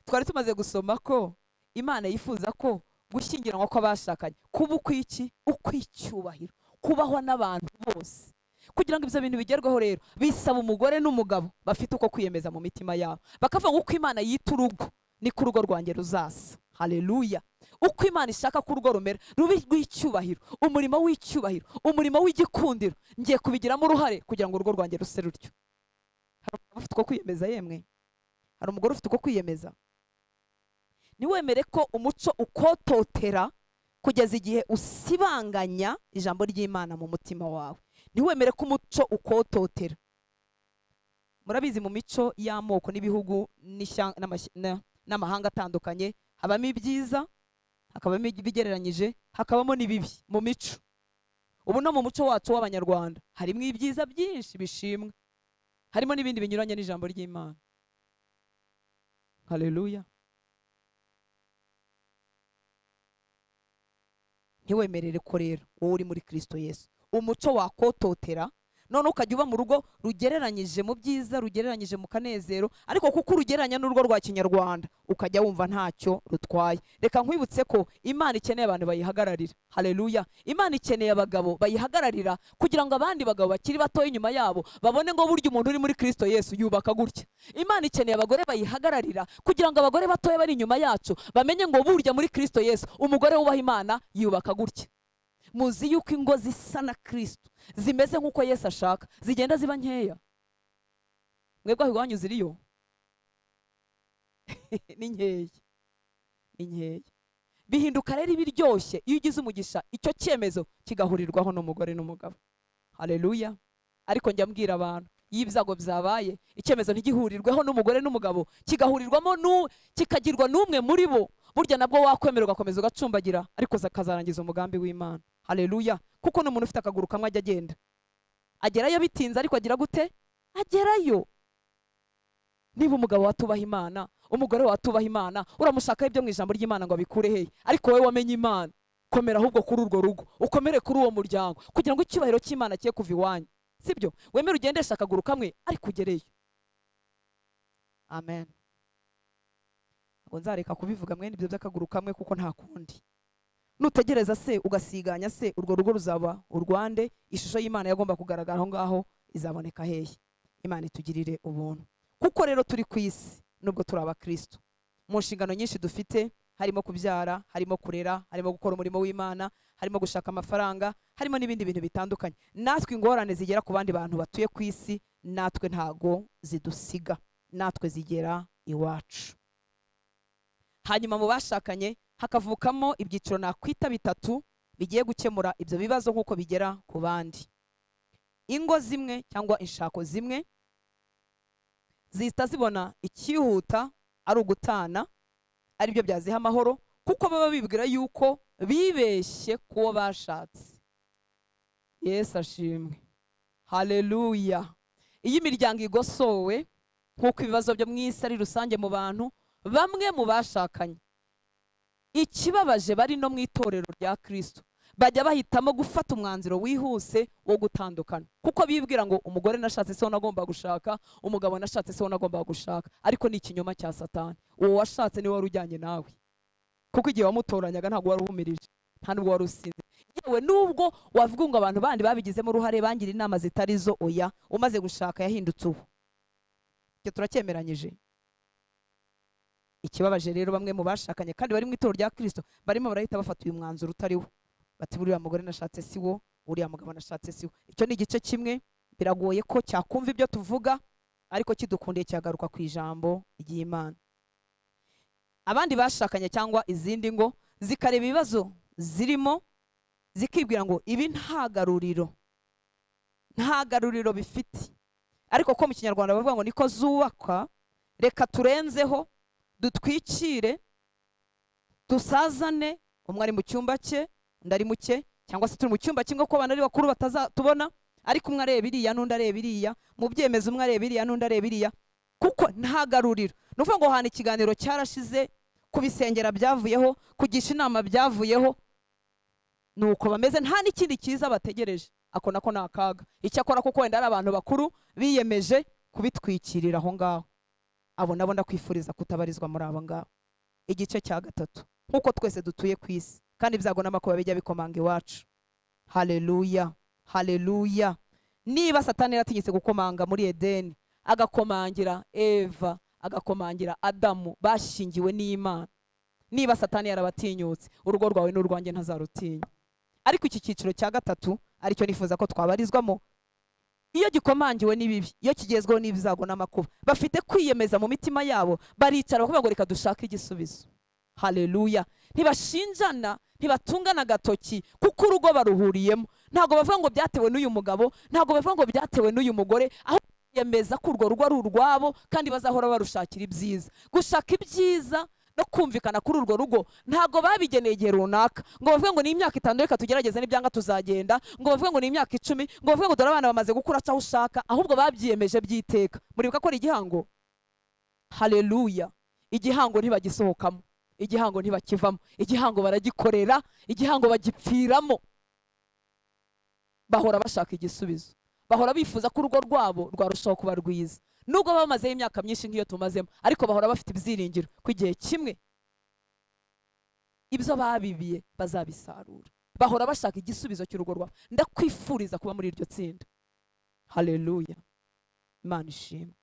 Twari tumaze gusoma ko Imana yifuza ko gushyingiranwa kw'abashakanye kuba ukw'iki? Ukw'icyubahiro, kubahwa n'abantu bose. Kugira ngo ibyo bintu bigerweho rero bisaba umugore n'umugabo bafite uko kwiyemeza mu mitima yabo, bakavuga ngo uko Imana yita urugo niko urugo rwanjye ruzasa. Haleluya. Uko Imana ishaka ko urugo rumera, rube rw'icyubahiro, umurimo w'icyubahiro, umurimo w'igikundiro, ngiye kubigiramo uruhare kugira ngo urugo rwanjye ruse rutyo. Hari umugabo ufite uko kwiyemeza yemwe? Hari umugore ufite uko kwiyemeza? Niwemere ko umuco ukototera kugeza igihe usibanganya ijambo ry'Imana mu mutima wawe. Ntiwemere ko umuco ukototera. Murabizi mu mico y'amoko n'ibihugu n'amahanga atandukanye habamo ibyiza, hakabamo ibigereranyije, hakabamo n'ibibi mu mico. Ubu no mu muco wacu w'Abanyarwanda harimo ibyiza byinshi bishimwa, harimo n'ibindi binyuranye n'ijambo ry'Imana. Haleluya. Ntiwemerere ko rero wowe uri muri Kristo Yesu umuco wakototera, none ukajya uba mu rugo rugereranyije mu byiza, rugereranyije mu kanezero, ariko kuko urugereranya n'urugo rwa kinyarwanda ukajya wumva ntacyo rutwaye. Reka nkwibutse ko Imana ikeneye abantu bayihagararira. Haleluya. Imana ikeneye abagabo bayihagararira kugira ngo abandi bagabo bakiri bato inyuma yabo babone ngo burya umuntu uri muri Kristo Yesu yubaka gutya. Imana ikeneye abagore bayihagararira kugira ngo abagore batoya bari inyuma yacu bamenye ngo burya muri Kristo Yesu umugore wubaha Imana yubaka gutya. Muzi yuko ingo zisa na Kristo zimeze nkuko Yesu ashaka zigenda ziba nkeya. Mwebwe aho iwanyu ziriyo? Ni nkeya, ni nkeya. Bihinduka rero ibiryoshye iyo ugize umugisha icyo cyemezo kigahurirwaho n'umugore n'umugabo. Haleluya. Ariko njya mbwira abantu, Iyo ibyago byabaye, icyemezo ntigihurirweho n'umugore n'umugabo, kigahurirwamo kikagirwa n'umwe muri bo, burya nabwo wakwemera ugakomeza ugacumbagira, ariko kazarangiza umugambi w'Imana. Haleluya. Kuko n'umuntu ufite akaguru kamwe ajya agenda, agerayo bitinze, ariko agira gute? Agerayo. Niba umugabo watubaha Imana, umugore watubaha Imana, uramushaka ibyo mu ijambo ry'Imana ngo abikure hehe? Ariko wowe wamenye Imana, komera ahubwo kuri urwo rugo, ukomere kuri uwo muryango, kugira ngo icyubahiro cy'Imana cye kuva iwanyu. Sibyo? Wemere ugendesha akaguru kamwe, ariko ugereyo. Amen. Ngo nzareka kubivuga mwene ibyo by'akaguru kamwe, kuko nta kundi. Nutegereza se ugasiganya se, urwo rugo ruzaba urwande, ishusho y'Imana yagomba kugaragara aho ngaho izaboneka hehe? Imana itugirire ubuntu. Kuko rero turi ku isi nubwo turi abakristo, mu nshingano nyinshi dufite harimo kubyara, harimo kurera, harimo gukora umurimo w'Imana, harimo gushaka amafaranga, harimo n'ibindi bintu bitandukanye. Natwe ingorane zigera ku bandi bantu batuye ku isi, natwe ntago zidusiga, natwe zigera iwacu. Hanyuma mu bashakanye hakavukamo ibyiciro nakwita bitatu bigiye gukemura ibyo bibazo nk'uko bigera ku bandi. Ingo zimwe cyangwa inshako zimwe zihita zibona ikihuta ari ugutana, ari byo byaziha amahoro, kuko baba bibwira yuko bibeshye kuwo bashatse. Yesu ashimwe. Haleluya. Iyi miryango igosowe, nk'uko ibibazo byo mu isi ari rusange mu bantu, bamwe mu bashakanye ikibabaje bari no mu itorero rya Kristo bajya bahitamo gufata umwanzuro wihuse wo gutandukana, kuko bibwira ngo umugore nashatse se nagomba gushaka, umugabo nashatse se nagomba gushaka. Ariko ni ikinyoma cya Satani. Uwo washatse ni wari ujyanye nawe, kuko igihe wamutoranyaga ntabwo wari uhumirije, nta nubwo wari usinze. Yewe nubwo wavuga ngo abantu bandi babigizemo uruhare bangira inama zitari zo, oya, umaze gushaka yahindutse uwo. Icyo turacyemeranyije. Ikibabaje rero bamwe mu bashakanye kandi bari mu itorero rya Kristo barimo barahita bafata uyu mwanzuro utari wo, bati buriya mugore nashatse si wo, uriya mugabo nashatse si wo. Icyo ni igice kimwe, biragoye ko cyakumva ibyo tuvuga, ariko kidukundiye cyagaruka ku ijambo ry'Imana. Abandi bashakanye cyangwa izindi ngo zikareba ibibazo zirimo, zikibwira ngo ibi nta garuriro, nta garuriro bifite. Ariko ko mu Kinyarwanda bavuga ngo niko zubakwa, reka turenzeho, dutwikire, dusazane, umwe ari mu cyumba cye, undi ari mu cye, cyangwa se turi mu cyumba kimwe ko abana ari bakuru batazatubona, ariko umwe areba iriya n'undi areba iriya, mu byemezo umwe areba iriya n'undi areba iriya, kuko nta garuriro. Ni ukuvuga ngo hana ikiganiro cyarashize, kubisengera byavuyeho, kugisha inama byavuyeho, nuko bameze, nta n'ikindi cyiza bategereje. Ako nako ni akaga. Icyakora kuko wenda ari abantu bakuru biyemeje kubitwikirira aho ngaho, abo nabo ndakwifuriza kutabarizwa muri abo ngabo. Igice cya gatatu, nkuko twese dutuye ku isi kandi ibyago n'amakuba bijya bikomanga iwacu. Haleluya, haleluya. Niba Satani yaratinyitse gukomanga muri Edeni, agakomangira Eva, agakomangira Adamu bashingiwe n'Imana, niba Satani yarabatinyutse, urugo rwawe n'urwanjye ntazarutinya. Ariko iki cyiciro cya gatatu aricyo nifuza ko twabarizwamo, iyo gikomangiwe n'ibibi, iyo kigezweho n'ibyago n'amakuba, bafite kwiyemeza mu mitima yabo, baricara bakavuga ngo reka dushake igisubizo. Haleluya. Ntibashinjana, ntibatungana agatoki, kuko urugo baruhuriyemo. Ntabwo bavuga ngo byatewe n'uyu mugabo, ntabwo bavuga ngo byatewe n'uyu mugore, aho biyemeza ko urwo rugo ari urwabo kandi bazahora barushakira ibyiza. Gushaka ibyiza no kumvikana kuri urwo rugo ntabwo babigeneye igihe runaka, ngo bavuge ngo ni imyaka 5 reka tugerageze n'ibyanga tuzagenda, ngo bavuge ngo ni imyaka 10, ngo bavuge ngo dore abana bamaze gukura cyaho ushaka, ahubwo babyiyemeje byiteka. Muribuka ko ari igihango? Haleluya. Igihango ntibagisohokamo, igihango ntibakivamo, igihango baragikorera, igihango bagipfiramo. Bahora bashaka igisubizo, bahora bifuza ko urugo rwabo rwarushaho kuba rwiza, nubwo bamazeho imyaka myinshi nk'iyo tumazemo, ariko bahora bafite ibyiringiro ko igihe kimwe ibyo babibiye bazabisarura. Bahora bashaka igisubizo cy'urugo rwabo. Ndakwifuriza kuba muri iryo tsinda. Haleluya. Imana ishimwe.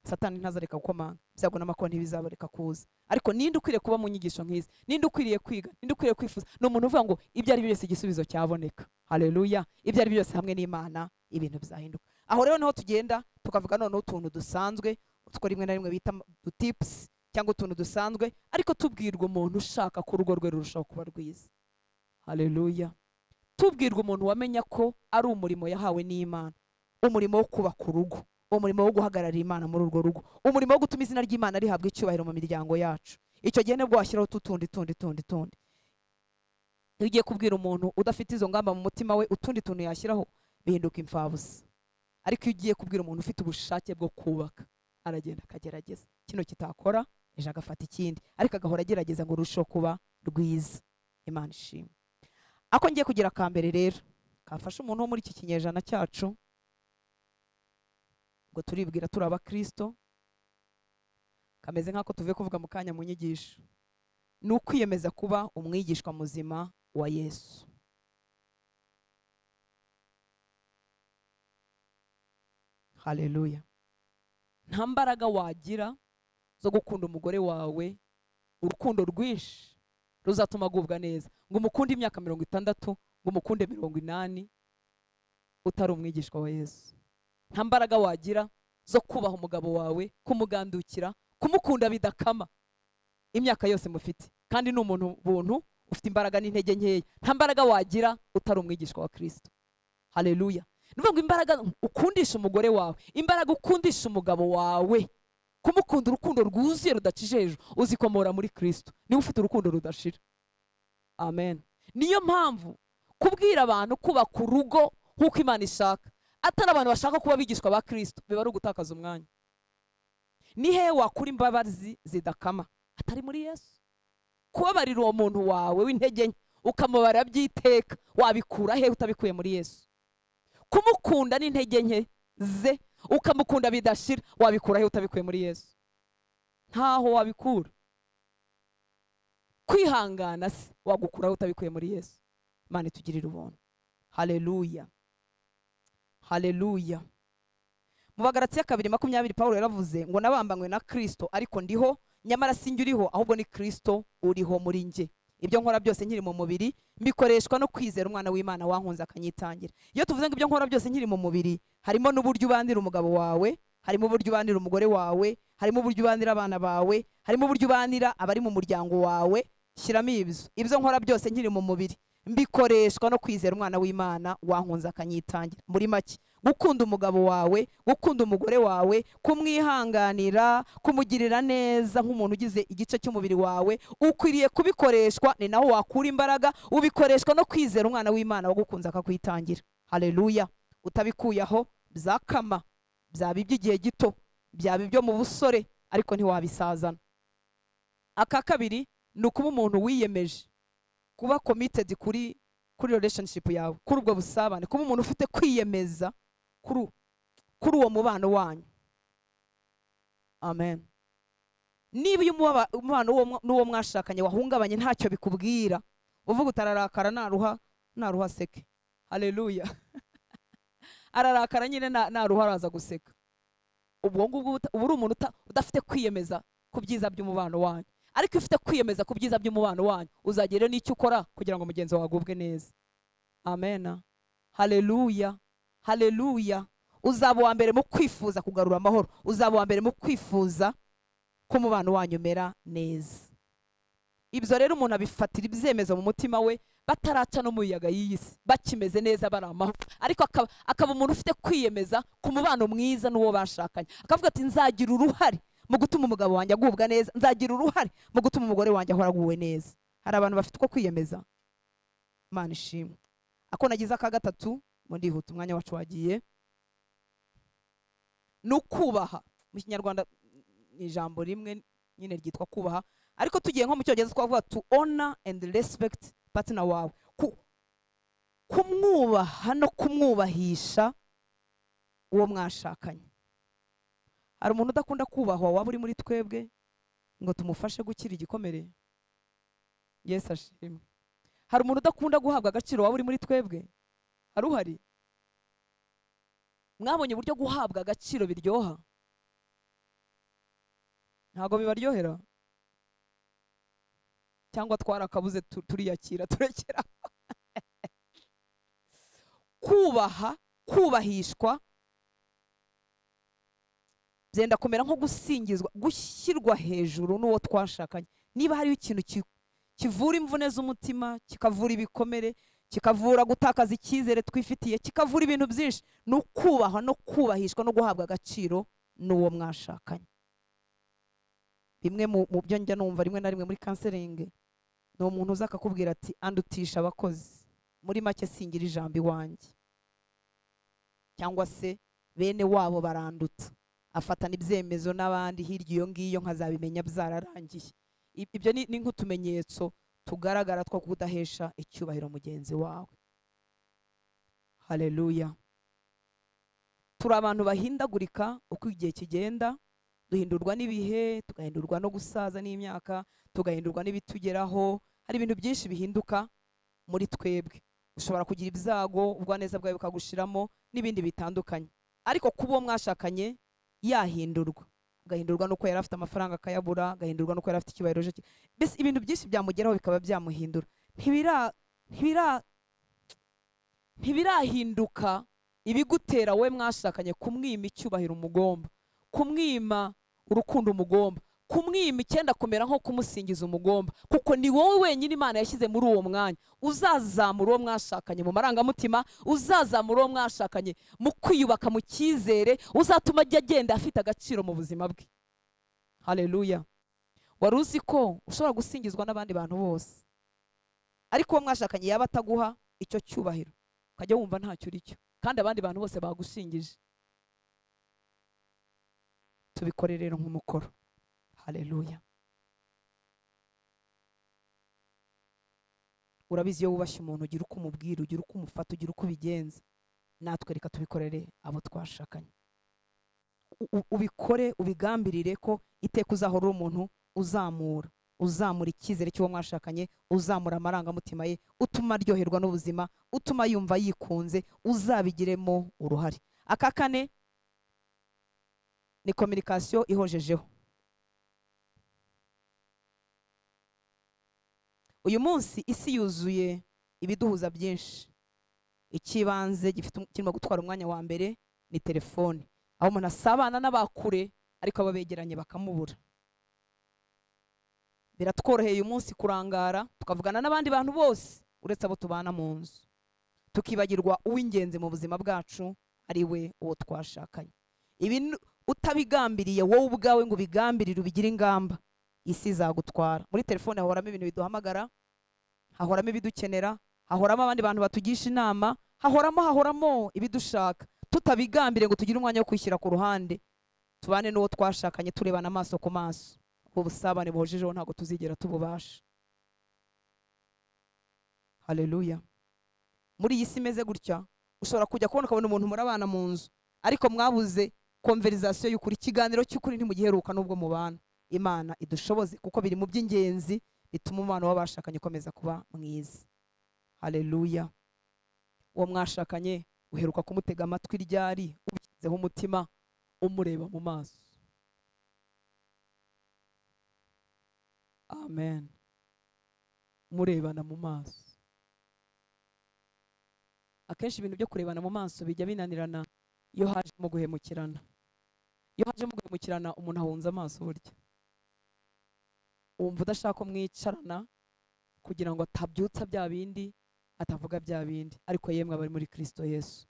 Satani ntazareka gukomanga, ibyago n'amakuba ntibizabareka kuza. Ariko ninde ukwiriye kuba mu nyigisho nk'izi? Ninde ukwiriye kwiga? Ninde ukwiriye kwifuza? Ni umuntu uvuga ngo ibyo ari byo byose igisubizo cyaboneka. Haleluya. Ibyo ari byo byose hamwe n'Imana ibintu bizahinduka. Aho rero niho tugenda tukavuga noneho utuntu dusanzwe, utwo rimwe na rimwe bita tips cyangwa utuntu dusanzwe, ariko tubwirwa umuntu ushaka ko urugo rwe rurushaho kuba rwiza. Haleluya. Tubwirwa umuntu wamenya ko ari umurimo yahawe n'Imana, umurimo wo kubaka urugo, umurimo wo guhagararira Imana muri urwo rugo, umurimo wo gutuma izina ry'Imana rihabwa icyubahiro mu miryango yacu. Icyo gihe nibwo washyiraho utundi tundi tundi tundi. Iyo ugiye kubwira umuntu udafite izo ngamba mu mutima we, utundi tuntu yashyiraho bihinduka imfabusa. Ariko iyo ugiye kubwira umuntu ufite ubushake bwo kubaka, aragenda akagerageza kino kitakora, ejo agafata ikindi, ariko agahora agerageza ngo urusheho kuba rwiza. Imana ishimwe. Ako ngiye kugira akambere rero kafasha umuntu wo muri iki kinyejana cyacu, ngo turibwira turi abakristo, kameze nk'ako tuvuye kuvuga mu kanya mu nyigisho, ni ukwiyemeza kuba umwigishwa muzima wa Yesu. Haleluya. Nta mbaraga wagira zo gukunda umugore wawe urukundo rwinshi ruzatuma agubwa neza, ngo umukunde imyaka 60, ngo umukunde 80, utari umwigishwa wa Yesu. Nta mbaraga wagira zo kubaha umugabo wawe, kumugandukira, kumukunda bidakama imyaka yose mufite, kandi ni umuntu buntu ufite imbaraga n'intege nkeya. Nta mbaraga wagira utari umwigishwa wa Kristo. Haleluya. Nuvuga ngo imbaraga ukundisha umugore wawe, imbaraga ukundisha umugabo wawe, kumukunda urukundo rwuzuye rudacishije hejuru, uzikomora muri Kristo. Niba ufite urukundo rudashira. Amen. Niyo mpamvu kubwira abantu kubaka urugo nk'uko Imana ishaka, atari abantu bashaka kuba abigishwa ba Kristo, biba ari ugutakaza umwanya. Ni he wakura imbabazi zidakama atari muri Yesu? Kubabarira uwo muntu wawe w'intege nke ukamubara byiteka, wabikura he utabikuye muri Yesu? Kumukunda n'intege nke ze ukamukunda bidashira, wabikura he utabikuye muri Yesu? Ntaho wabikura. Kwihangana se wagukura he utabikuye muri Yesu? Imana itugirire ubuntu. Haleluya. Haleluya. Mu Bagalatiya 2:20 Paulo yaravuze ngo nabambanywe na Kristo, ariko ndiho, nyamara sinjye uriho, ahubwo ni Kristo uriho muri njye. Ibyo nkora byose nkiri mu mubiri mbikoreshwa no kwizera umwana w'Imana wankunze akanyitangira. Iyo tuvuze ngo ibyo nkora byose nkiri mu mubiri, harimo n'uburyo ubanira umugabo wawe, harimo uburyo ubanira umugore wawe, harimo uburyo ubanira abana bawe, harimo uburyo ubanira abari mu muryango wawe. Shyiramo ibyo. Ibyo nkora byose nkiri mu mubiri mbikoreshwa no kwizera umwana w'Imana wankunze akanyitangira. Muri make, gukunda umugabo wawe, gukunda umugore wawe, kumwihanganira, kumugirira neza nk'umuntu ugize igice cy'umubiri wawe, ukwiriye kubikoreshwa. Ni naho wakura imbaraga, ubikoreshwa no kwizera umwana w'Imana wagukunze akakwitangira. Haleluya. Utabikuye aho byakama, byaba iby'igihe gito, byaba ibyo mu busore, ariko ntiwabisazana. Aka kabiri ni ukuba umuntu wiyemeje kuba committed kuri relationship yawe, kuri ubwo busabane, kuba umuntu ufite kwiyemeza kuri uwo mubano wanyu. Amen. Niba uyu mubano n'uwo mwashakanye wahungabanye ntacyo bikubwira, uvuga utararakara naruha seke. Haleluya. Ararakara nyine naruha araza guseka. Ubwo ngubwo uba uri umuntu udafite kwiyemeza ku byiza by'umubano wanyu. Ariko ufite kwiyemeza ku byiza by'umubano wanyu, uzagera n'icyo ukora kugira ngo mugenzi wawe agubwe neza. Amen. Haleluya. Haleluya. Uzaba uwa mbere mu kwifuza kugarura amahoro, uzaba uwa mbere mu kwifuza ko umubano wanyu umera neza. Ibyo rero umuntu abifatira ibyemezo mu mutima we bataraca no mu miyaga y'iyi si, bakimeze neza bari amahoro, ariko akaba umuntu ufite kwiyemeza ku mubano mwiza n'uwo bashakanye. Akavuga ati nzagira uruhare mu gutuma umugabo wanjye agubwa neza, nzagira uruhare mu gutuma umugore wanjye ahora aguwe neza. Hari abantu bafite uko kwiyemeza. Imana ishimwe. Ako nagize aka gatatu, ngo ndihuta umwanya wacu wagiye, ni ukubaha. Mu Kinyarwanda ni ijambo rimwe nyine ryitwa kubaha, ariko tugiye nko mu Cyongereza twavuga to honor and respect partner wawe, kumwubaha no kumwubahisha uwo mwashakanye. Hari umuntu udakunda kubahwa waba uri muri twebwe ngo tumufashe gukira igikomere? Yesu ashimwe. Hari umuntu udakunda guhabwa agaciro waba uri muri twebwe? Hari uhari? Mwabonye uburyo guhabwa agaciro biryoha? Ntago bibaryohera? Cyangwa twarakabuze turiyakira turekera. Kubaha, kubahishwa byenda kumera nko gusingizwa, gushyirwa hejuru n'uwo twashakanye. Niba hariho ikintu kivura imvune z'umutima, kikavura ibikomere, kikavura gutakaza icyizere twifitiye, kikavura ibintu byinshi. Ni ukubahwa no kubahishwa no guhabwa agaciro n'uwo mwashakanye. Bimwe mu byo njya numva rimwe na rimwe muri counseling, ni umuntu uza akakubwira ati andutisha abakozi, muri make singira ijambo iwanjye, cyangwa se bene wabo baranduta, afatana ibyemezo n'abandi hirya iyo ngiyo nkazabimenya byararangiye. Ibyo ni nk'utumenyetso tugaragara two kudahesha icyubahiro mugenzi wawe. Haleluya. Turi abantu bahindagurika uko igihe kigenda, duhindurwa n'ibihe, tugahindurwa no gusaza n'imyaka, tugahindurwa n'ibitugeraho. Hari ibintu byinshi bihinduka muri twebwe. Ushobora kugira ibyago, ubwaneza bwawe bukagushiramo n'ibindi bitandukanye. Ariko kuba uwo mwashakanye yahindurwa, agahindurwa nuko yari afite amafaranga akayabura, agahindurwa nuko yari afite icyubahiro cye, mbese ibintu byinshi byamugeraho bikaba byamuhindura. Ntibirahinduka ibigutera wowe mwashakanye kumwima icyubahiro umugomba, kumwima urukundo umugomba, kumwima icyenda kumera nko kumusingiza umugomba, kuko ni wowe wenyine Imana yashyize muri uwo mwanya. Uzazamura uwo mwashakanye mu marangamutima, uzazamura uwo mwashakanye mu kwiyubaka mu cyizere, uzatuma ajya agenda afite agaciro mu buzima bwe. Haleluya. Wari uzi ko ushobora gusingizwa n'abandi bantu bose, ariko uwo mwashakanye yaba ataguha icyo cyubahiro, ukajya wumva ntacyo uri cyo, kandi abandi bantu bose bagushingije. Tubikore rero nk'umukoro. Haleluya. Urabizi iyo wubashye umuntu ugira uko umubwira, ugira uko umufata, ugira uko ubigenza. Natwe reka tubikorere abo twashakanye. Ubikore, ubigambirire ko iteka uzahora uri umuntu uzamura icyizere cy'uwo mwashakanye, uzamura amarangamutima ye, utuma aryoherwa n'ubuzima, utuma yumva yikunze, uzabigiremo uruhare. Aka kane ni communication ihojejeho. Uyu munsi isi yuzuye ibiduhuza byinshi. Ikibanze gifite kirimo gutwara umwanya wa mbere ni telefone, aho umuntu asabana n'abakure ariko ababegeranye bakamubura. Biratworoheye uyu munsi kurangara tukavugana n'abandi bantu bose uretse abo tubana mu nzu, tukibagirwa uw'ingenzi mu buzima bwacu ari we uwo twashakanye. Ibi utabigambiriye wowe ubwawe ngo ubigambirire ubigire ingamba, isi izagutwara. Muri telefone hahoramo ibintu biduhamagara, hahoramo ibidukenera, hahoramo abandi bantu batugisha inama, hahoramo ibidushaka. Tutabigambire ngo tugire umwanya wo kwishyira ku ruhande, tubane n'uwo twashakanye turebana amaso ku maso. Ubusabane buhojejeho ntabwo tuzigera tububasha. Haleluya. Muri iyi si imeze gutya, ushobora kujya kubona ukabona umuntu murabana mu nzu, ariko mwabuze konverizasiyo y'ukuri, ikiganiro cy'ukuri ntimugiheruka n'ubwo mubana. Imana idushoboze, kuko biri mu by'ingenzi bituma umubano w'abashakanye ukomeza kuba mwiza. Haleluya. Uwo mwashakanye uheruka kumutega amatwi ryari, ubishyizeho umutima, umureba mu maso? Amen. Murebana mu maso. Akenshi ibintu byo kurebana mu maso bijya binanirana iyo hajemo guhemukirana. Iyo hajemo guhemukirana umuntu ahunza amaso burya. Wumva udashaka mwicarana kugira ngo atabyutsa bya bindi, atavuga bya bindi. Ariko yemwe abari muri Kristo Yesu,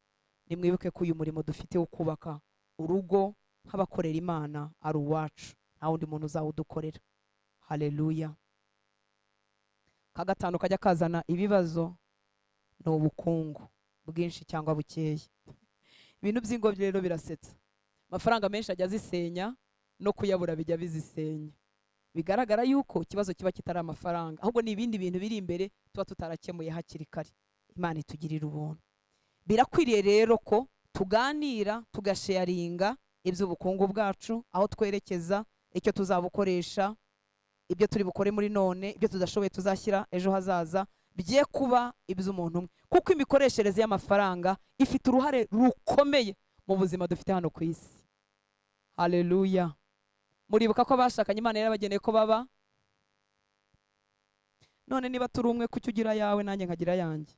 nimwibuke ko uyu murimo dufite wo kubaka urugo nk'abakorera Imana ari uwacu, nta wundi muntu uzawudukorera. Haleluya. Ka gatanu kajya kazana ibibazo ni ubukungu bwinshi cyangwa bukeya. Ibintu by'ingobyi rero birasetsa. Amafaranga menshi ajya azisenya, no kuyabura bijya bizisenya. Bigaragara yuko ikibazo kiba kitari amafaranga, ahubwo ni ibindi bintu biri imbere tuba tutarakemuye hakiri kare. Imana itugirira ubuntu. Birakwiriye rero ko tuganira, tugasharinga iby'ubukungu bwacu, aho twerekeza, icyo tuzabukoresha, ibyo turi bukore muri none, ibyo tudashoboye tuzashyira ejo hazaza, bye kuba iby'umuntu umwe. Kuko imikoreshereze y'amafaranga ifite uruhare rukomeye mu buzima dufite hano ku isi. Haleluya. Muribuka ko bashakanye Imana yarabageneye ko baba? None niba turi umwe, kuki ugira yawe nanjye nkagira yanjye?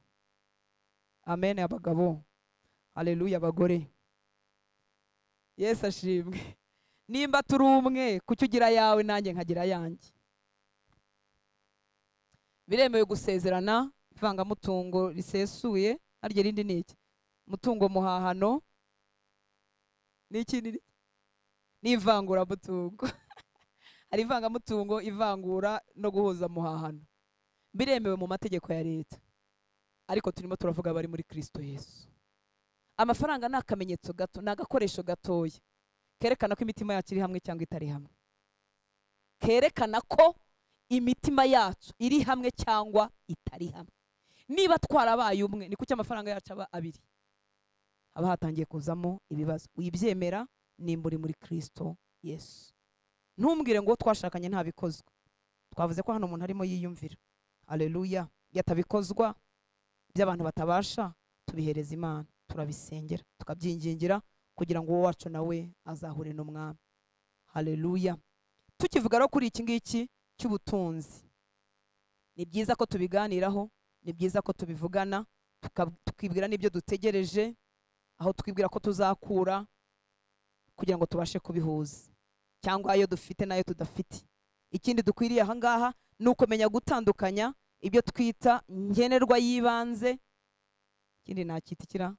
Amen abagabo. Haleluya abagore. Yesu ashimwe. Nimba turi umwe, kuki ugira yawe nanjye nkagira yanjye? Biremewe gusezerana Ivangamutungo risesuye, harya rindi ni iki? Mutungo muhahano n'ikindi ni ivanguramutungo. Hari ivangamutungo, ivangura no guhuza muhahano, biremewe mu mategeko ya leta, ariko turimo turavuga bari muri Kristo Yesu. Amafaranga ni akamenyetso gato, ni agakoresho gatoya kerekana ko imitima yacu iri hamwe cyangwa itari hamwe, kerekana ko imitima yacu iri hamwe cyangwa itari hamwe. Niba twarabaye umwe, ni kuki amafaranga yacu aba abiri? Haba hatangiye kuzamo ibibazo. Wibyemera nimba uri muri Kristo Yesu. Ntumbwire ngo twashakanye ntabikozwa. Twavuze ko hano umuntu arimo yiyumvira. Haleluya. Yatabikozwa by'abantu batabasha, tubihereza Imana, turabisengera, tukabyingingira kugira ngo uwo wacu nawe azahure n'umwami. Haleluya. Tukivuga rero kuri iki ngiki cy'ubutunzi, ni byiza ko tubiganiraho, ni byiza ko tubivugana, tukibwira n'ibyo dutegereje, aho twibwira ko tuzakura kugira ngo tubashe kubihuza, cyangwa ayo dufite n'ayo tudafite. Ikindi dukwiriye aha ngaha ni ukumenya gutandukanya ibyo twita nkenerwa y'ibanze, ikindi nakitikira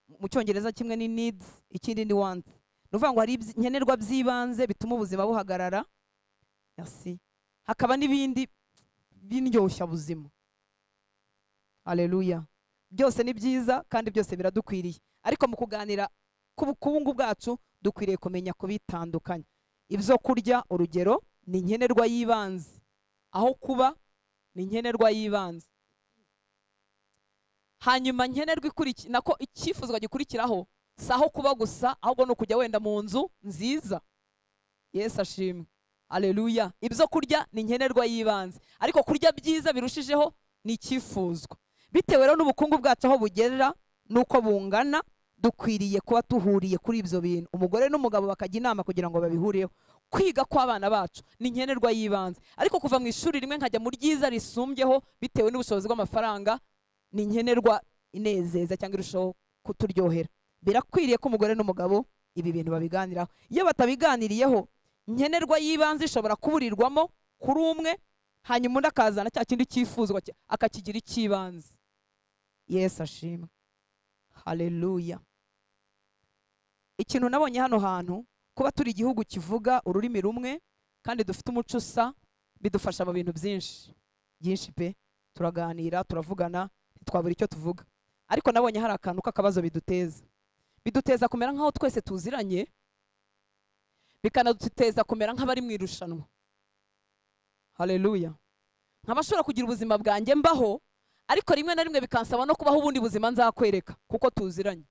mu Cyongereza kimwe ni needs, ikindi ni wants. Ni ukuvuga ngo hari nkenerwa by'ibanze bituma ubuzima buhagarara, merci, hakaba n'ibindi bindyoshya buzima. Haleluya. Byose ni byiza kandi byose biradukwiriye, ariko mu kuganira ku bukungu bwacu dukwiriye kumenya kubitandukanya. Ibyo kurya urugero ni nkenerwa y'ibanze, aho kuba ni nkenerwa y'ibanze. Hanyuma nkenerwa ikurikira nako icyifuzwa gikurikiraho si aho kuba gusa, ahubwo no kujya wenda mu nzu nziza. Yesu ashimwe. Haleluya. Ibyo kurya ni nkenerwa y'ibanze, ariko kurya byiza birushijeho ni icyifuzwa. Bitewe rero n'ubukungu bwacu aho bugerera nuko bungana, dukwiriye kuba tuhuriye kuri ibyo bintu. Umugore n'umugabo bakajya inama kugira ngo babihurireho. Kwiga kw'abana bacu ni nkenerwa y'ibanze, ariko kuva mu ishuri rimwe nkajya mu ryiza risumbyeho bitewe n'ubushobozi bw'amafaranga ni nkenerwa inezeza cyangwa irushaho kuturyohera. Birakwiriye ko umugore n'umugabo ibi bintu babiganiraho. Iyo batabiganiriyeho, nkenerwa y'ibanze ishobora kuburirwamo kuri umwe, hanyuma undi akazana cya kindi cyifuzwa akakigira icy'ibanze. Yesu ashimwe. Haleluya. Ikintu nabonye hano hantu, kuba turi igihugu kivuga ururimi rumwe kandi dufite umuco usa, bidufasha mu bintu byinshi byinshi pe. Turaganira, turavugana, ntitwabura icyo tuvuga. Ariko nabonye hari akantu k'akabazo biduteza. Biduteza kumera nk'aho twese tuziranye, bikanaduteza kumera nk'abari mu irushanwa. Haleluya. Nkabashobora kugira ubuzima bwanjye mbaho, ariko rimwe na rimwe bikansaba no kubaho ubundi buzima nzakwereka kuko tuziranye.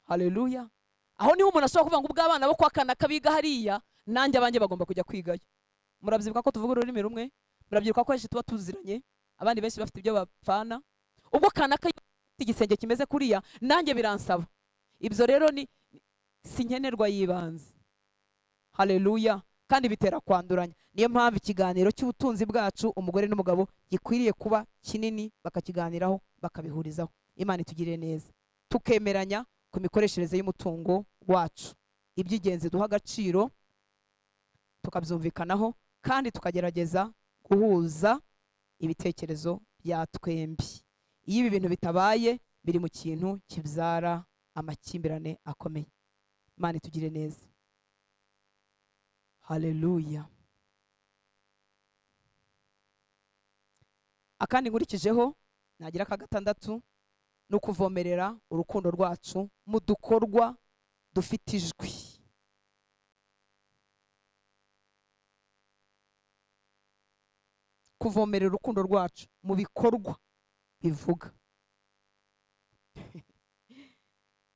Haleluya. Aho niho umuntu ashobora kuvuga ngo ubwo abana bo kwa kanaka biga hariya, nanjye abanjye bagomba kujya kwigayo. Murabyibuka ko tuvuga ururimi rumwe, murabyibuka ko benshi tuba tuziranye, abandi benshi bafite ibyo bapfana. Ubwo kanaka igisenge kimeze kuriya, nanjye biransaba. Ibyo rero ni si nkenerwa y'ibanze. Haleluya. Kandi bitera kwanduranya. Niyo mpamvu ikiganiro cy'ubutunzi bwacu umugore n'umugabo gikwiriye kuba kinini, bakakiganiraho, bakabihurizaho. Imana itugirire neza, tukemeranya ku mikoreshereze y'umutungo wacu, iby'ingenzi duha agaciro tukabyumvikanaho, kandi tukagerageza guhuza ibitekerezo bya twembi. Iyo ibi bintu bitabaye, biri mu kintu kibyara amakimbirane akomeye. Imana itugirire neza. Haleluya. Akandi nkurikijeho nagira ka gatandatu ni ukuvomerera urukundo rwacu mu dukorwa dufite ijwi. Kuvomerera urukundo rwacu mu bikorwa bivuga.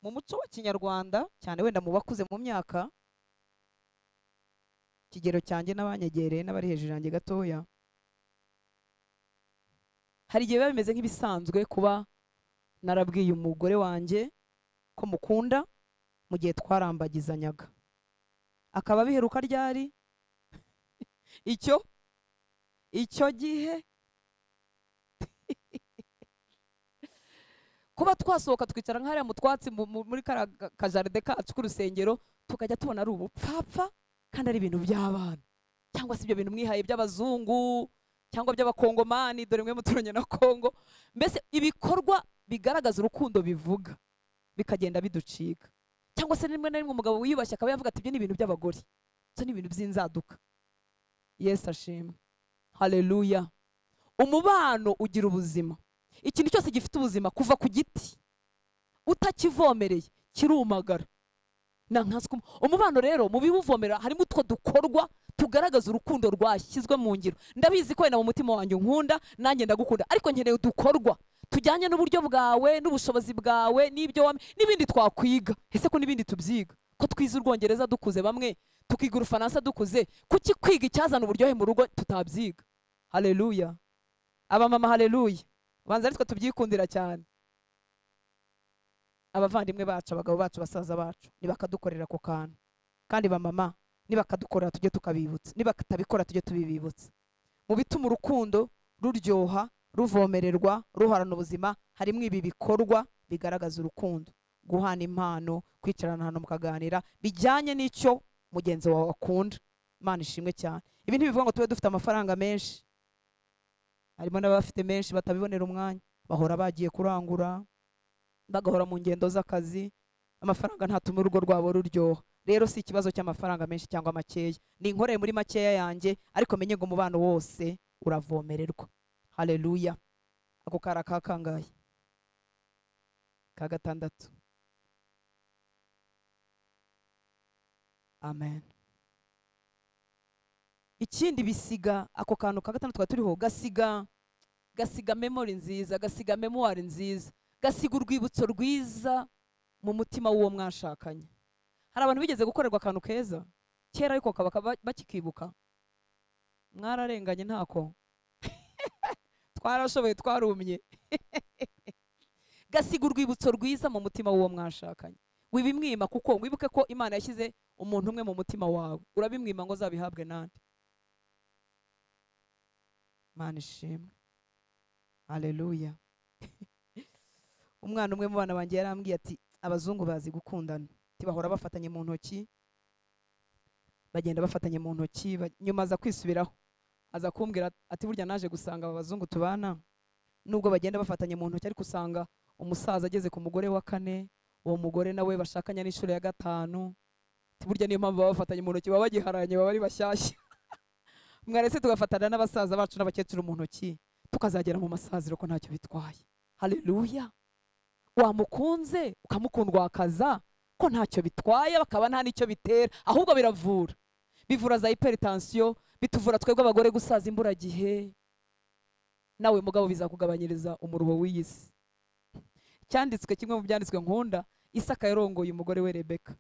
Mu muco wa Kinyarwanda, cyane wenda mu bakuze mu myaka, ikigero cyanjye n'abanyegereye n'abari hejuru yanjye gatoya, hari igihe biba bimeze nk'ibisanzwe kuba narabwiye umugore wanjye ko mukunda mu gihe twarambagizanyaga, akaba biheruka ryari icyo gihe. Kuba twasohoka twicara nk'hariya mu twatsi muri kajaride kacu k'urusengero, tukajya tubona ari ubupfapfa kandi ari ibintu by'abana, cyangwa se ibyo bintu mwihaye by'abazungu, cyangwa by'abakongomani, dore mwe muturanye na Kongo. Mbese ibikorwa bigaragaza urukundo bivuga bikagenda biducika. Cyangwa se rimwe na rimwe umugabo wiyubashye akaba yavuga ati ibyo ni ibintu by'abagore, ibyo ni ibintu by'inzaduka. Yesu ashimwe, haleluya. Umubano ugira ubuzima. Ikintu cyose gifite ubuzima kuva ku giti utakivomereye kirumagara. Umubano rero mu biwuvomera harimo utwo dukorwa tugaragaza urukundo rwashyizwe mu ngiro. Ndabizi ko wenda mu mutima wanjye unkunda, nanjye ndagukunda, ariko nkeneye udukorwa tujyanye n'uburyo bwawe n'ubushobozi bwawe n'ibyo n'ibindi twakwiga. Ese ko n'ibindi tubyiga, ko twize urwongereza dukuze, bamwe tukiga urufaransa dukuze, kuki kwiga icyazana uburyohe mu rugo tutabyiga? Haleluya. Abamama haleluya, banza aritwe tubyikundira cyane. Abavandimwe bacu, abagabo bacu, basaza bacu nibakadukorera ako kantu, kandi bamama nibakadukorera tujye tukabibutsa, nibakatabikora tujye tubibibutsa. Mu bituma urukundo ruryoha, ruvomererwa, ruharana ubuzima, harimo ibi bikorwa bigaragaza urukundo: guhana impano, kwicarana ahantu mukaganira bijyanye n'icyo mugenzi wawe akunda. Imana ishimwe cyane. Ibi ntibivuga ngo tube dufite amafaranga menshi, harimo n'abafite menshi batabibonera umwanya, bahora bagiye kurangura, bagahora mu ngendo z'akazi, amafaranga ntatuma urugo rwabo ruryoha. Rero si ikibazo cy'amafaranga menshi cyangwa makeya, ni inkoreye muri makeya yanjye, ariko menye ngo umubano wose uravomererwa. Haleluya. Ako kara kakangaye ka gatandatu. Amen. Ikindi bisiga ako kantu ka gatandatu turiho, gasiga memory nziza, gasiga memoire nziza, gasiga urwibutso rwiza mu mutima w'uwo mwashakanye. Hari abantu bigeze gukorerwa akantu keza kera ariko kaba bakikibuka. Mwararenganye ntako twarashoboye, twarumye. Gasiga urwibutso rwiza mu mutima w'uwo mwashakanye. Wibimwima, kuko wibuke ko Imana yashyize umuntu umwe mu mutima wawe, urabimwima ngo azabihabwe nande? Imana ishimwe, haleluya. Umwana umwe mu bana banjye yarambwiye ati abazungu bazi gukundana, bahora bafatanye mu ntoki, bagenda bafatanye mu ntoki. Nyuma aza kwisubiraho, aza kumbwira ati burya naje gusanga aba bazungu tubana nubwo bagenda bafatanye mu ntoki, ariko usanga umusaza ageze ku mugore wa kane, uwo mugore nawe bashakanye n'inshuro ya gatanu. Burya niyo mpamvu baba bafatanye mu ntoki, baba bagiharanye, baba ari bashyashya. Mwarese tugafatana n'abasaza bacu n'abakecuru mu ntoki, tukazagera mu masaziro ko ntacyo bitwaye. Haleluya. Wamukunze ukamukundwakaza ko ntacyo bitwaye, bakaba nta nicyo bitera, ahubwo biravura. Bivura za hypertension, bituvura twebwe abagore gusaza imburagihe. Nawe mugabo bizakugabanyiriza umuruho w'iyi si. Cyanditswe kimwe mu byanditswe nkunda, Isaka yarongoye umugore we Rebeka,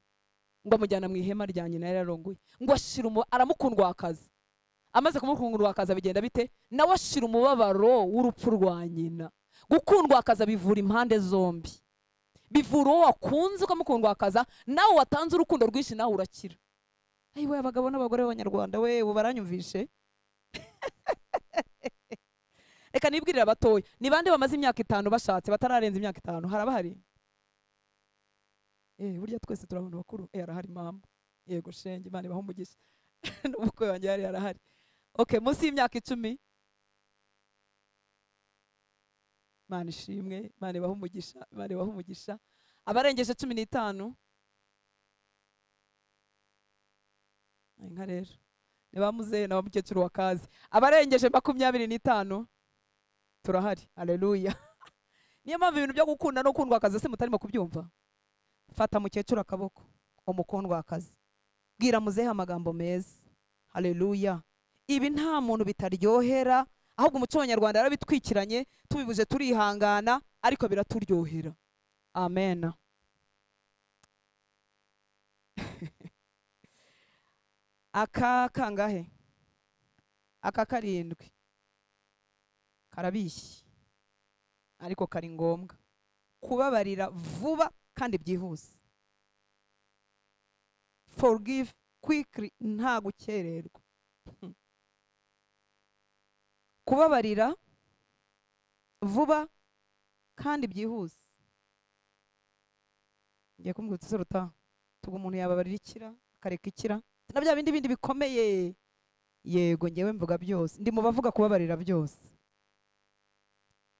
ngo amujyana mu ihema rya nyina yararongoye, ngo ashira aramukundwakaza. Amaze kumukundwakaza bigenda bite? Nawe ashira umubabaro w'urupfu rwa nyina. Gukundwakaza bivura impande zombi. Bivura uwo wakunze ukamukundwakaza, nawe watanze urukundo rwinshi nawe urakira. Ayiwe abagabo n'abagore b'abanyarwanda we baranyumvishe. Reka nibwirire abatoya, ni bande bamaze imyaka 5 bashatse batararenza imyaka 5? Harabahari? Burya twese turi abantu bakuru. Arahari mama. Yego shenge, Imana ibahe umugisha. N'ubukwe wanjye yari arahari. Okay, munsi y'imyaka 10. Imana ishimwe, Imana ibahe umugisha, Imana ibahe umugisha. Abarengeje 15. Inka rero ni bamuzehe na bamukecuru wa kazi. Abarengeje 25 turahari. Haleluya. Niyo mpamvu ibintu byo gukunda no kundwa akazi se mutarimo kubyumva. Fata mukecuru akaboko, umukundwa akazi, bwira muzehe amagambo meza. Haleluya. Ibi nta muntu bitaryohera, ahubwo umuco w'abanyarwanda yarabitwikiranye, tubibuje turihangana, ariko biraturyohera. Amen. Aka kangahe? Aka karindwi karabishye, ariko kari ngombwa. Kubabarira vuba kandi byihuse. Forgive quickly, nta gukererwa. Kubabarira vuba kandi byihuse. Ngiye kumbwira uti tuga umuntu yababarira ikira akareka ikira na bya bindi bindi bikomeye. Yego, ngewe mvuga byose, ndi mu bavuga kubabarira byose.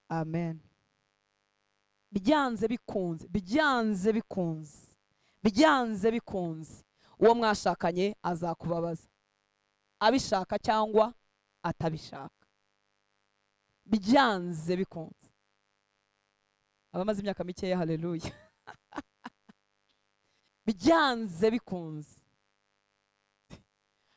Amen. Byanze bikunze, byanze bikunze, byanze bikunze, uwo mwashakanye azakubabaza, abishaka cyangwa atabishaka. Byanze bikunze. Abamaze imyaka mikeya, haleluya. Byanze bikunze,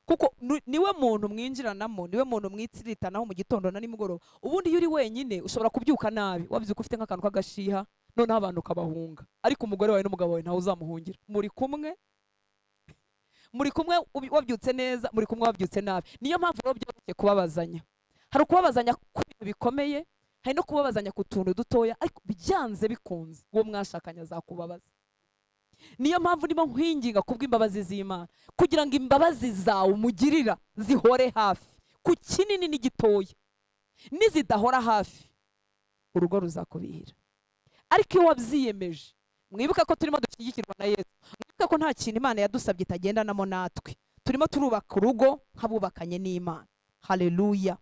kuko niwe muntu mwinjiranamo, niwe muntu mwitsiritanaho mu gitondo na nimugoroba. Ubundi iyo uri wenyine ushobora kubyuka nabi, wabyuka ufite nk'akantu k'agashiha, noneho abantu ukabahunga. Ariko umugore wawe n'umugabo wawe ntawe uzamuhungira, muri kumwe, muri kumwe wabyutse neza, muri kumwe wabyutse nabi. Niyo mpamvu rero byoroshye kubabazanya. Hari ukubabazanya ku bintu bikomeye, hari no kubabazanya ku tuntu dutoya, ariko byanze bikunze uwo mwashakanye azakubabaza. Niyo mpamvu ndimo nkwinginga kubw'imbabazi z'Imana, kugira ngo imbabazi zawe umugirira zihore hafi, ku kinini n'igitoya. Nizidahora hafi, urugo ruzakubihira. Ariko iyo wabyiyemeje, mwibuka ko turimo dushyigikirwa na Yesu, mwibuka ko nta kintu Imana yadusabye itagendanamo natwe. Turimo turubaka urugo nk'abubakanye n'Imana. Haleluya.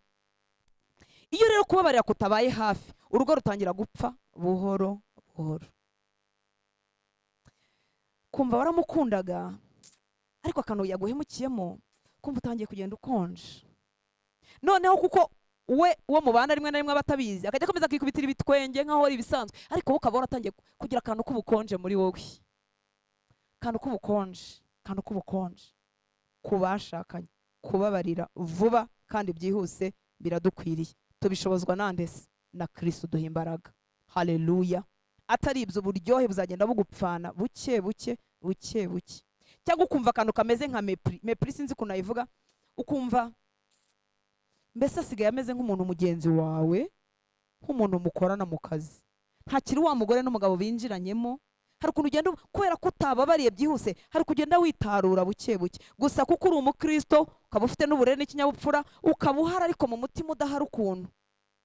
Iyo rero kubabarira kutabaye hafi, urugo rutangira gupfa buhoro buhoro. Kumva waramukundaga, ariko akantu yaguhemukiyemo, kumva utangiye kugenda ukonje. Noneho kuko we uwo mubana rimwe na rimwe abatabizi, akajya akomeza akikubitira ibitwenge nkaho ari ibisanzwe, ariko wowe ukaba waratangiye kugira akantu k'ubukonje muri wowe. Akantu k'ubukonje, akantu k'ubukonje. Ku bashakanye, kubabarira vuba kandi byihuse biradukwiriye. Tubishobozwa nande se? Na Kristo duha imbaraga. Haleluya. Atari ibyo, uburyohe buzagenda bugupfana buke buke buke buke. Cyangwa ukumva akantu kameze nka mépris, mépris sinzi ukuntu nayivuga, ukumva mbese asigaye ameze nk'umuntu mugenzi wawe, nk'umuntu mukorana mu kazi. Ntakiri wa mugore n'umugabo binjiranyemo. Hari ukuntu ugenda, kubera ko utababariye byihuse, hari kugenda witarura buke buke. Gusa kuko uri umukristo, ukaba ufite n'uburere n'ikinyabupfura, ukaba uhari ariko mu mutima udahari ukuntu.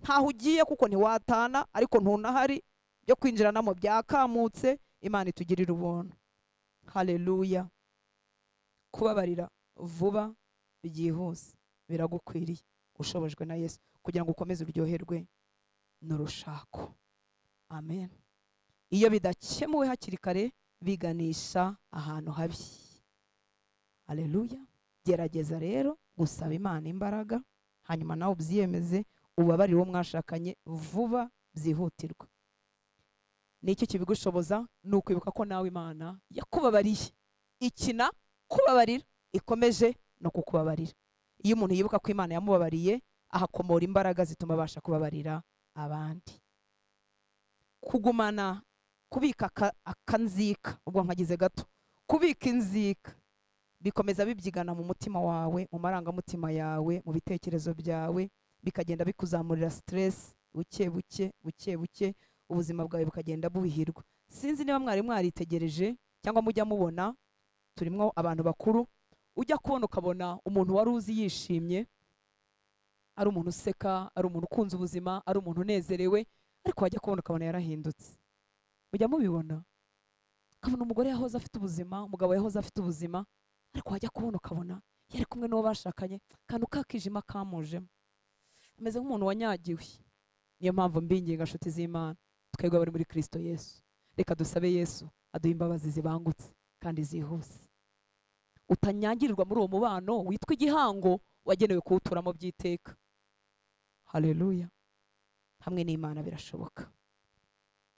Ntaho ugiye kuko ntiwatana, ariko ntunahari, byo kwinjiranamo byakamutse. Imana itugirira ubuntu. Haleluya. Kubabarira vuba byihuse biragukwiriye, ushobojwe na Yesu, kugira ngo ukomeze uryoherwe n'urushako. Amen. Iyo bidakemuwe hakiri kare, biganisha ahantu habi. Haleluya. Gerageza rero gusaba Imana imbaraga, hanyuma nawe ubyiyemeze, ubabarire uwo mwashakanye vuba byihutirwa. Nicyo kibigushoboza, ni ukwibuka ko nawe Imana yakubabariye, ikina kubabarira, ikomeje no kukubabarira. Iyo umuntu yibuka ko Imana yamubabariye, ahakomora imbaraga zituma abasha kubabarira abandi. Kugumana, kubika akanzika, ubwo nkagize gato, kubika inzika bikomeza bibyigana mu mutima wawe, mu marangamutima yawe, mu bitekerezo byawe, bikagenda bikuzamurira stress buke buke buke buke, ubuzima bwawe bukagenda bubihirwa. Sinzi niba mwari mwaritegereje cyangwa mujya mubona, turimo abantu bakuru, ujya kubona ukabona umuntu wari uzi yishimye, ari umuntu useka, ari umuntu ukunze ubuzima, ari umuntu unezerewe, ariko wajya kubona ukabona yarahindutse. Mujya mubibona, ukabona umugore yahoze afite ubuzima, umugabo yahoze afite ubuzima, ariko wajya kubona ukabona yari kumwe n'uwo bashakanye, akantu kakijima kamujemo, ameze nk'umuntu wanyagiwe. Niyo mpamvu mbinginga nshuti z'Imana, twebwe abari muri Kristo Yesu, reka dusabe Yesu aduhe imbabazi zibangutse kandi zihuse. Utanyangirirwa muri uwo mubano witwa igihango wagenewe kuwuturamo by'iteka. Haleluya. Hamwe n'Imana birashoboka.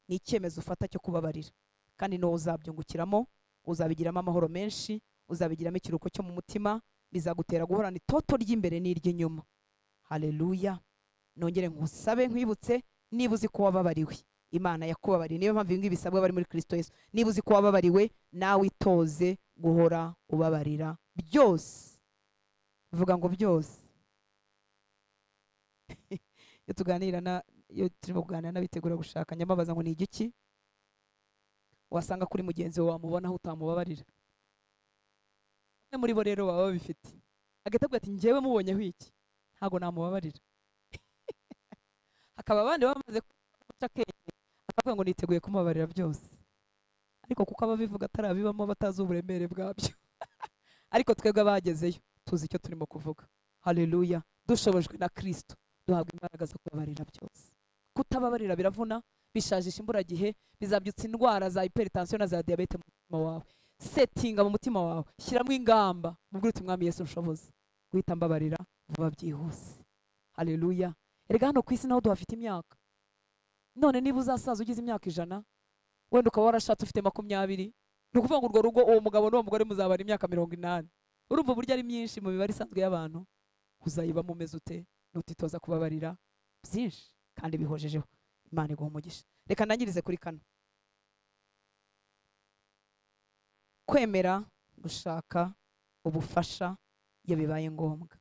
Ni icyemezo ufata cyo kubabarira, kandi n'uwo uzabyungukiramo, uzabigiramo amahoro menshi, uzabigiramo ikiruhuko cyo mu mutima, bizagutera guhorana itoto ry'imbere n'iry'inyuma. Haleluya. Nongere nkusabe nkwibutse, niba uzi ko wababariwe, Imana yakubabariye. Niyo mpamvu ibi ngibi bisabwa abari muri Kristo Yesu. Niba uzi ko wababariwe, nawe itoze guhora ubabarira byose. Vuga ngo byose. Iyo tuganira na, iyo turimo kuganira n'abitegura gushaka, nyamabaza ngo ni igiki wasanga kuri mugenzi wawe wamubona aho utamubabarira. Bamwe muri bo rero baba babifite, agahita avuga ati njyewe mubonyeho iki, ntago namubabarira. Hakaba abandi bamaze guca akenge, akavuga ngo niteguye kumubabarira byose, ariko kuko ababivuga atarabibamo batazi uburemere bwabyo. Ariko twebwe abagezeyo tuzi icyo turimo kuvuga. Haleluya. Dushobojwe na Kristo duhabwa imbaraga zo kubabarira byose. Kutababarira biravuna, bishajisha imburagihe, bizabyutsa indwara za hypertension na za diabete mu mutima wawe. Setinga mu mutima wawe, shyiramo ingamba, mubwire uti Mwami Yesu nshoboza guhita mbabarira vuba byihuse. Haleluya. Erega hano ku isi naho duhafite imyaka. None niba uzasaza ugize imyaka 100, wenda ukaba warashatse ufite 20, ni ukuvuga ngo urwo rugo uwo mugabo n'uwo mugore muzabara imyaka 80. Urumva uburyo ari myinshi mu mibare isanzwe y'abantu. Uzayibamo umeze ute nutitoza kubabarira byinshi kandi bihojejeho? Imana iguha umugisha. Reka ndangirize kuri kano. Kwemera gushaka ubufasha iyo bibaye ngombwa.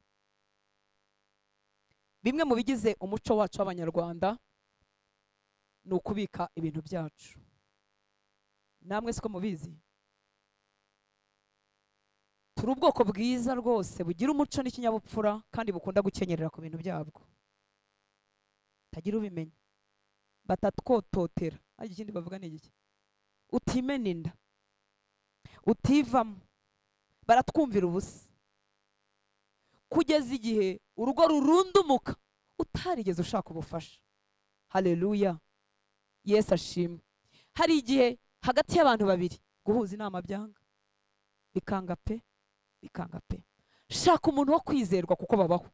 Bimwe mu bigize umuco wacu w'Abanyarwanda ni ukubika ibintu byacu. Namwe siko mubizi? Turi ubwoko bwiza rwose bugira umuco n'ikinyabupfura kandi bukunda gukenyerera ku bintu byabwo. Tagira ubimenya. Batatwototera. Ariko ikindi bavuga ni iki? Utimena inda. Utivamo. Baratwumvira ubusa. Kugeza igihe urugo rurundumuka utarigeze ushaka ubufasha. Haleluya. Yesu ashimwe. Hari igihe hagati y'abantu babiri guhuza inama byanga. Bikanga pe, bikanga pe. Shaka umuntu wo kwizerwa kuko babaho.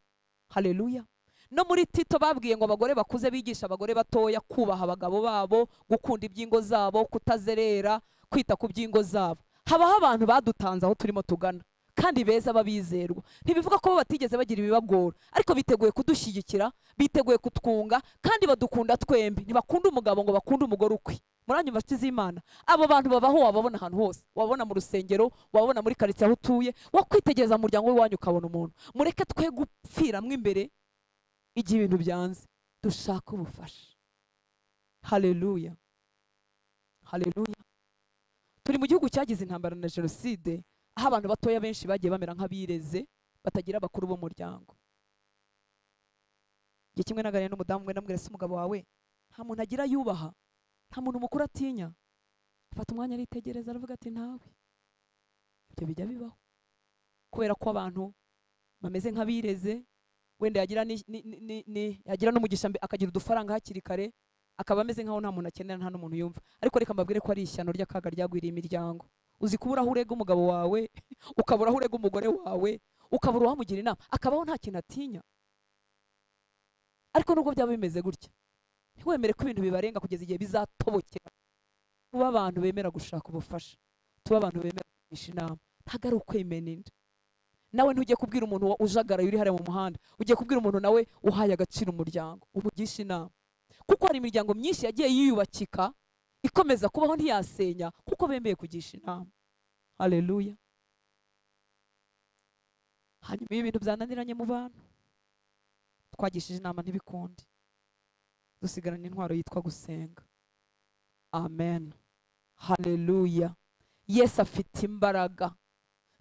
Haleluya. No muri Tito babwiye ngo abagore bakuze bigisha abagore batoya kubaha abagabo babo, gukunda ibyingo zabo, kutazerera, kwita ku byingo zabo. Habaho abantu badutanze aho turimo tugana kandi beza babizerwa. Ntibivuga ko batigeze bagira ibibagora, ariko biteguye kudushyigikira, biteguye kutwunga kandi badukunda twembi. Ntibakunda umugabo ngo bakunde umugore ukwe. Muranyumva nshuti z'Imana? Abo bantu babaho, wababona ahantu hose, wababona mu rusengero, wababona muri karitsiye aho utuye, wakwitegereza mu muryango w'iwanyu ukabona umuntu. Mureke twe gupfiramo imbere igihe ibintu byanze, dushaka ubufasha. Haleluya. Haleluya. Turi mu gihugu cyagize intambara na jenoside, aho abantu batoya benshi bagiye bamera nk'abireze, batagira abakuru b'umuryango. Igihe kimwe naganiriye n'umudamu umwe, ndamubwira se umugabo wawe nta muntu agira yubaha, nta muntu mukuru atinya. Afata umwanya aritegereza aravuga ati ntawe. Ibyo bijya bibaho kubera ko abantu bameze nk'abireze, wenda yagira yagira n'umugisha akagira udufaranga hakiri kare, akaba ameze nkaho nta muntu akenera, nta n'umuntu yumva. Ariko reka mbabwire ko ari ishyano ry'akaga ryagwiriye imiryango. Uzi kubura aho urega umugabo wawe, ukabura aho urega umugore wawe, ukabura uwamugira inama, akabaho nta kintu atinya. Ariko nubwo byaba bimeze gutya, ntiwemere ko ibintu bibarenga kugeza igihe bizatobokera. Tuba abantu bemera gushaka ubufasha, tuba abantu bemera kugisha inama. Ntabwo ari ukwemena inda. Nawe ntujye kubwira umuntu ujagaraye uri hariya mu muhanda, ugiye kubwira umuntu nawe uhaye agaciro umuryango, umugisha inama. Kuko hari imiryango myinshi yagiye yiyubakika ikomeza kubaho ntiyasenya kuko bemeye kugisha inama. Haleluya. Hanyuma iyo ibintu byananiranye mu bantu, twagishije inama ntibikunde, dusigarana intwaro yitwa gusenga. Amen. Haleluya. Yesu afite imbaraga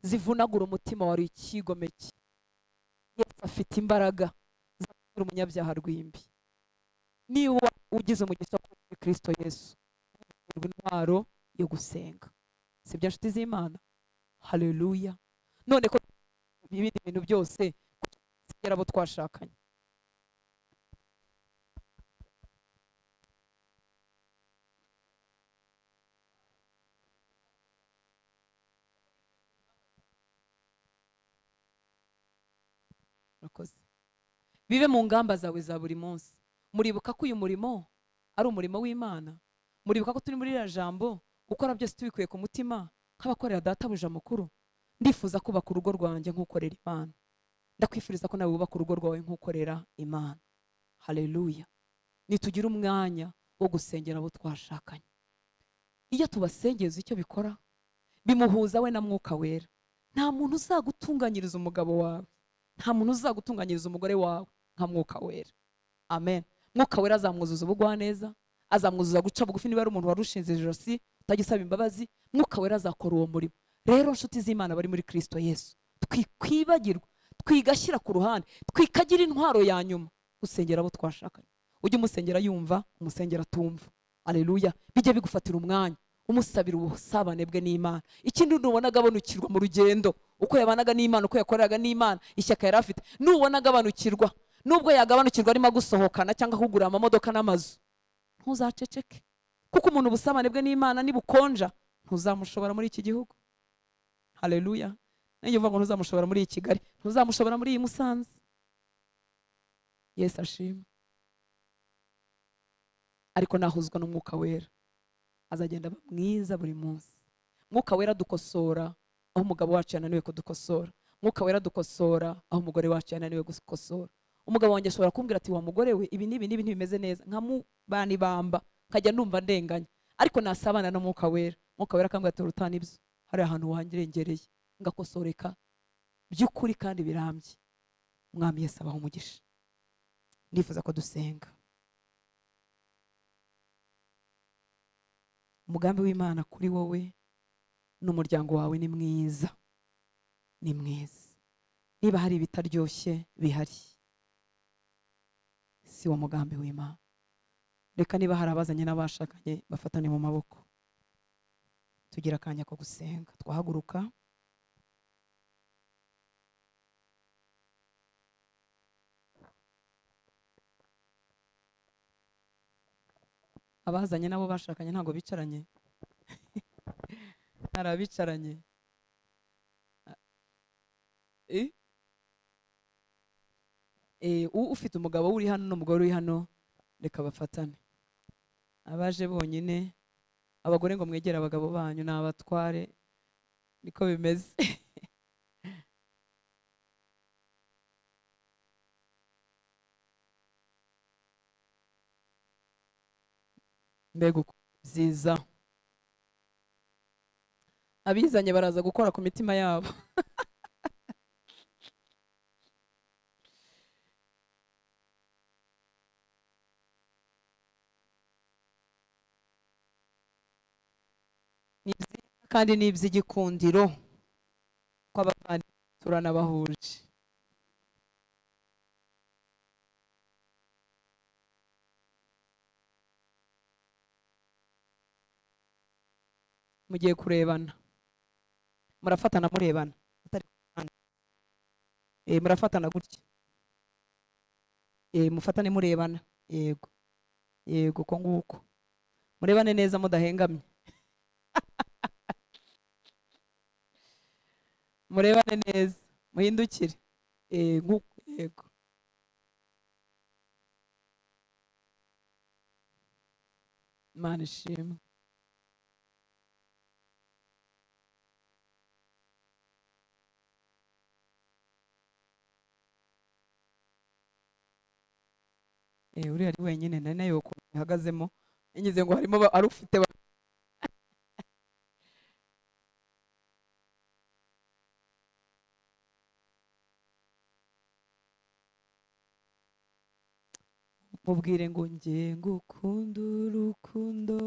zivunagura umutima wari ikigomeke. Yesu afite imbaraga zivunagura umunyabyaha rwimbi. Niba ugize umugisha kuri Kristo Yesu, intwaro yo gusenga. Sibyo nshuti z'Imana? Haleluya. None ko ibindi bintu byose kugera abo twashakanye. Bibe mu ngamba zawe za buri munsi. Muribuka ko uyu murimo ari umurimo w'Imana. Muribuka ko turi muri iriya jambo, gukora byose tubikuye ku mutima nk'abakorera databuja mukuru. Ndifuza kubaka urugo rwanjye nk'ukorera Imana. Ndakwifuriza ko nawe wubaka urugo rwawe nk'ukorera Imana. Haleluya. Nitugira umwanya wo gusengera abo twashakanye. Iyo tubasengeza icyo bikora, bimuhuza we na Mwuka Wera. Nta muntu uzagutunganyiriza umugabo wawe, nta muntu uzagutunganyiriza umugore wawe nka Mwuka Wera. Amen. Mwuka Wera azamwuzuza ubugwaneza, azamwuzuza guca bugufi niba ari umuntu warushinze ijosi utagisaba imbabazi. Mwuka Wera azakora uwo murimo. Rero nshuti z'Imana bari muri Kristo Yesu, twikwibagirwa, twigashyira ku ruhande, twikagira intwaro ya nyuma, gusengera abo twashakanye. Ujye umusengera yumva, umusengera atumva. Haleluya. Bijye bigufatira umwanya, umusabira ubusabane bwe n'Imana. Ikindi nubona agabanukirwa mu rugendo, uko yabanaga n'Imana, uko yakoreraga n'Imana, ishyaka yari afite, nubona agabanukirwa, nubwo yagabanukirwa arimo gusohokana cyangwa kugura amamodoka n'amazu, ntuzaceceke, kuko umuntu ubusabane bwe n'Imana nibukonja ntuzamushobora muri iki gihugu. Haleluya. Nanjye uvuga ngo ntuzamushobora muri iyi Kigali, ntuzamushobora muri iyi Musanze. Yesu ashimwe. Ariko nahuzwa n'Umwuka Wera azagenda aba mwiza buri munsi. Mwuka Wera dukosora aho umugabo wacu yananiwe kudukosora. Mwuka Wera dukosora aho umugore wacu yananiwe gukosora. Umugabo wanjye ashobora kumbwira ati wa mugore we ibi n'ibi n'ibi ntibimeze neza, nkamubana ibamba, nkajya numva ndenganya, ariko nasabana na Mwuka Wera, Mwuka Wera akambwira ati rutana ibyo, hari ahantu wangirengereye, ngakosoreka by'ukuri kandi birambye. Mwami Yesu abaha umugisha. Ndifuza ko dusenga. Umugambi w'Imana kuri wowe n'umuryango wawe ni mwiza, ni mwiza. Niba hari ibitaryoshye bihari, si wo mugambi w'Imana. Reka niba hari abazanye n'abashakanye bafatane mu maboko, tugira akanya ko gusenga. Twahaguruka. Abazanye nabo bashakanye ntago bicaranye. Hari abicaranye. Ufite umugabo uri hano n'umugore uri hano, reka bafatane. Abaje bonyine, abagore ngo mwegere abagabo banyu n'abatware, niko bimeze. Mbega byiza. Abizanye baraza gukora ku mitima yabo. Ni byiza kandi ni iby'igikundiro ko abavandimwe turanabahuje. Mugiye kurebana, murafatana murebana, murafatana gutya, mufatane murebana, yego yego, ko nguko murebane neza mudahengamye. Murebane neza, muhindukire, yego. Imana ishimwe. Uriya ari wenyine, nari nayo ukuntu ihagazemo, ngize ngo harimo ari ufite. Mubwire ngo nge ngukunda urukundo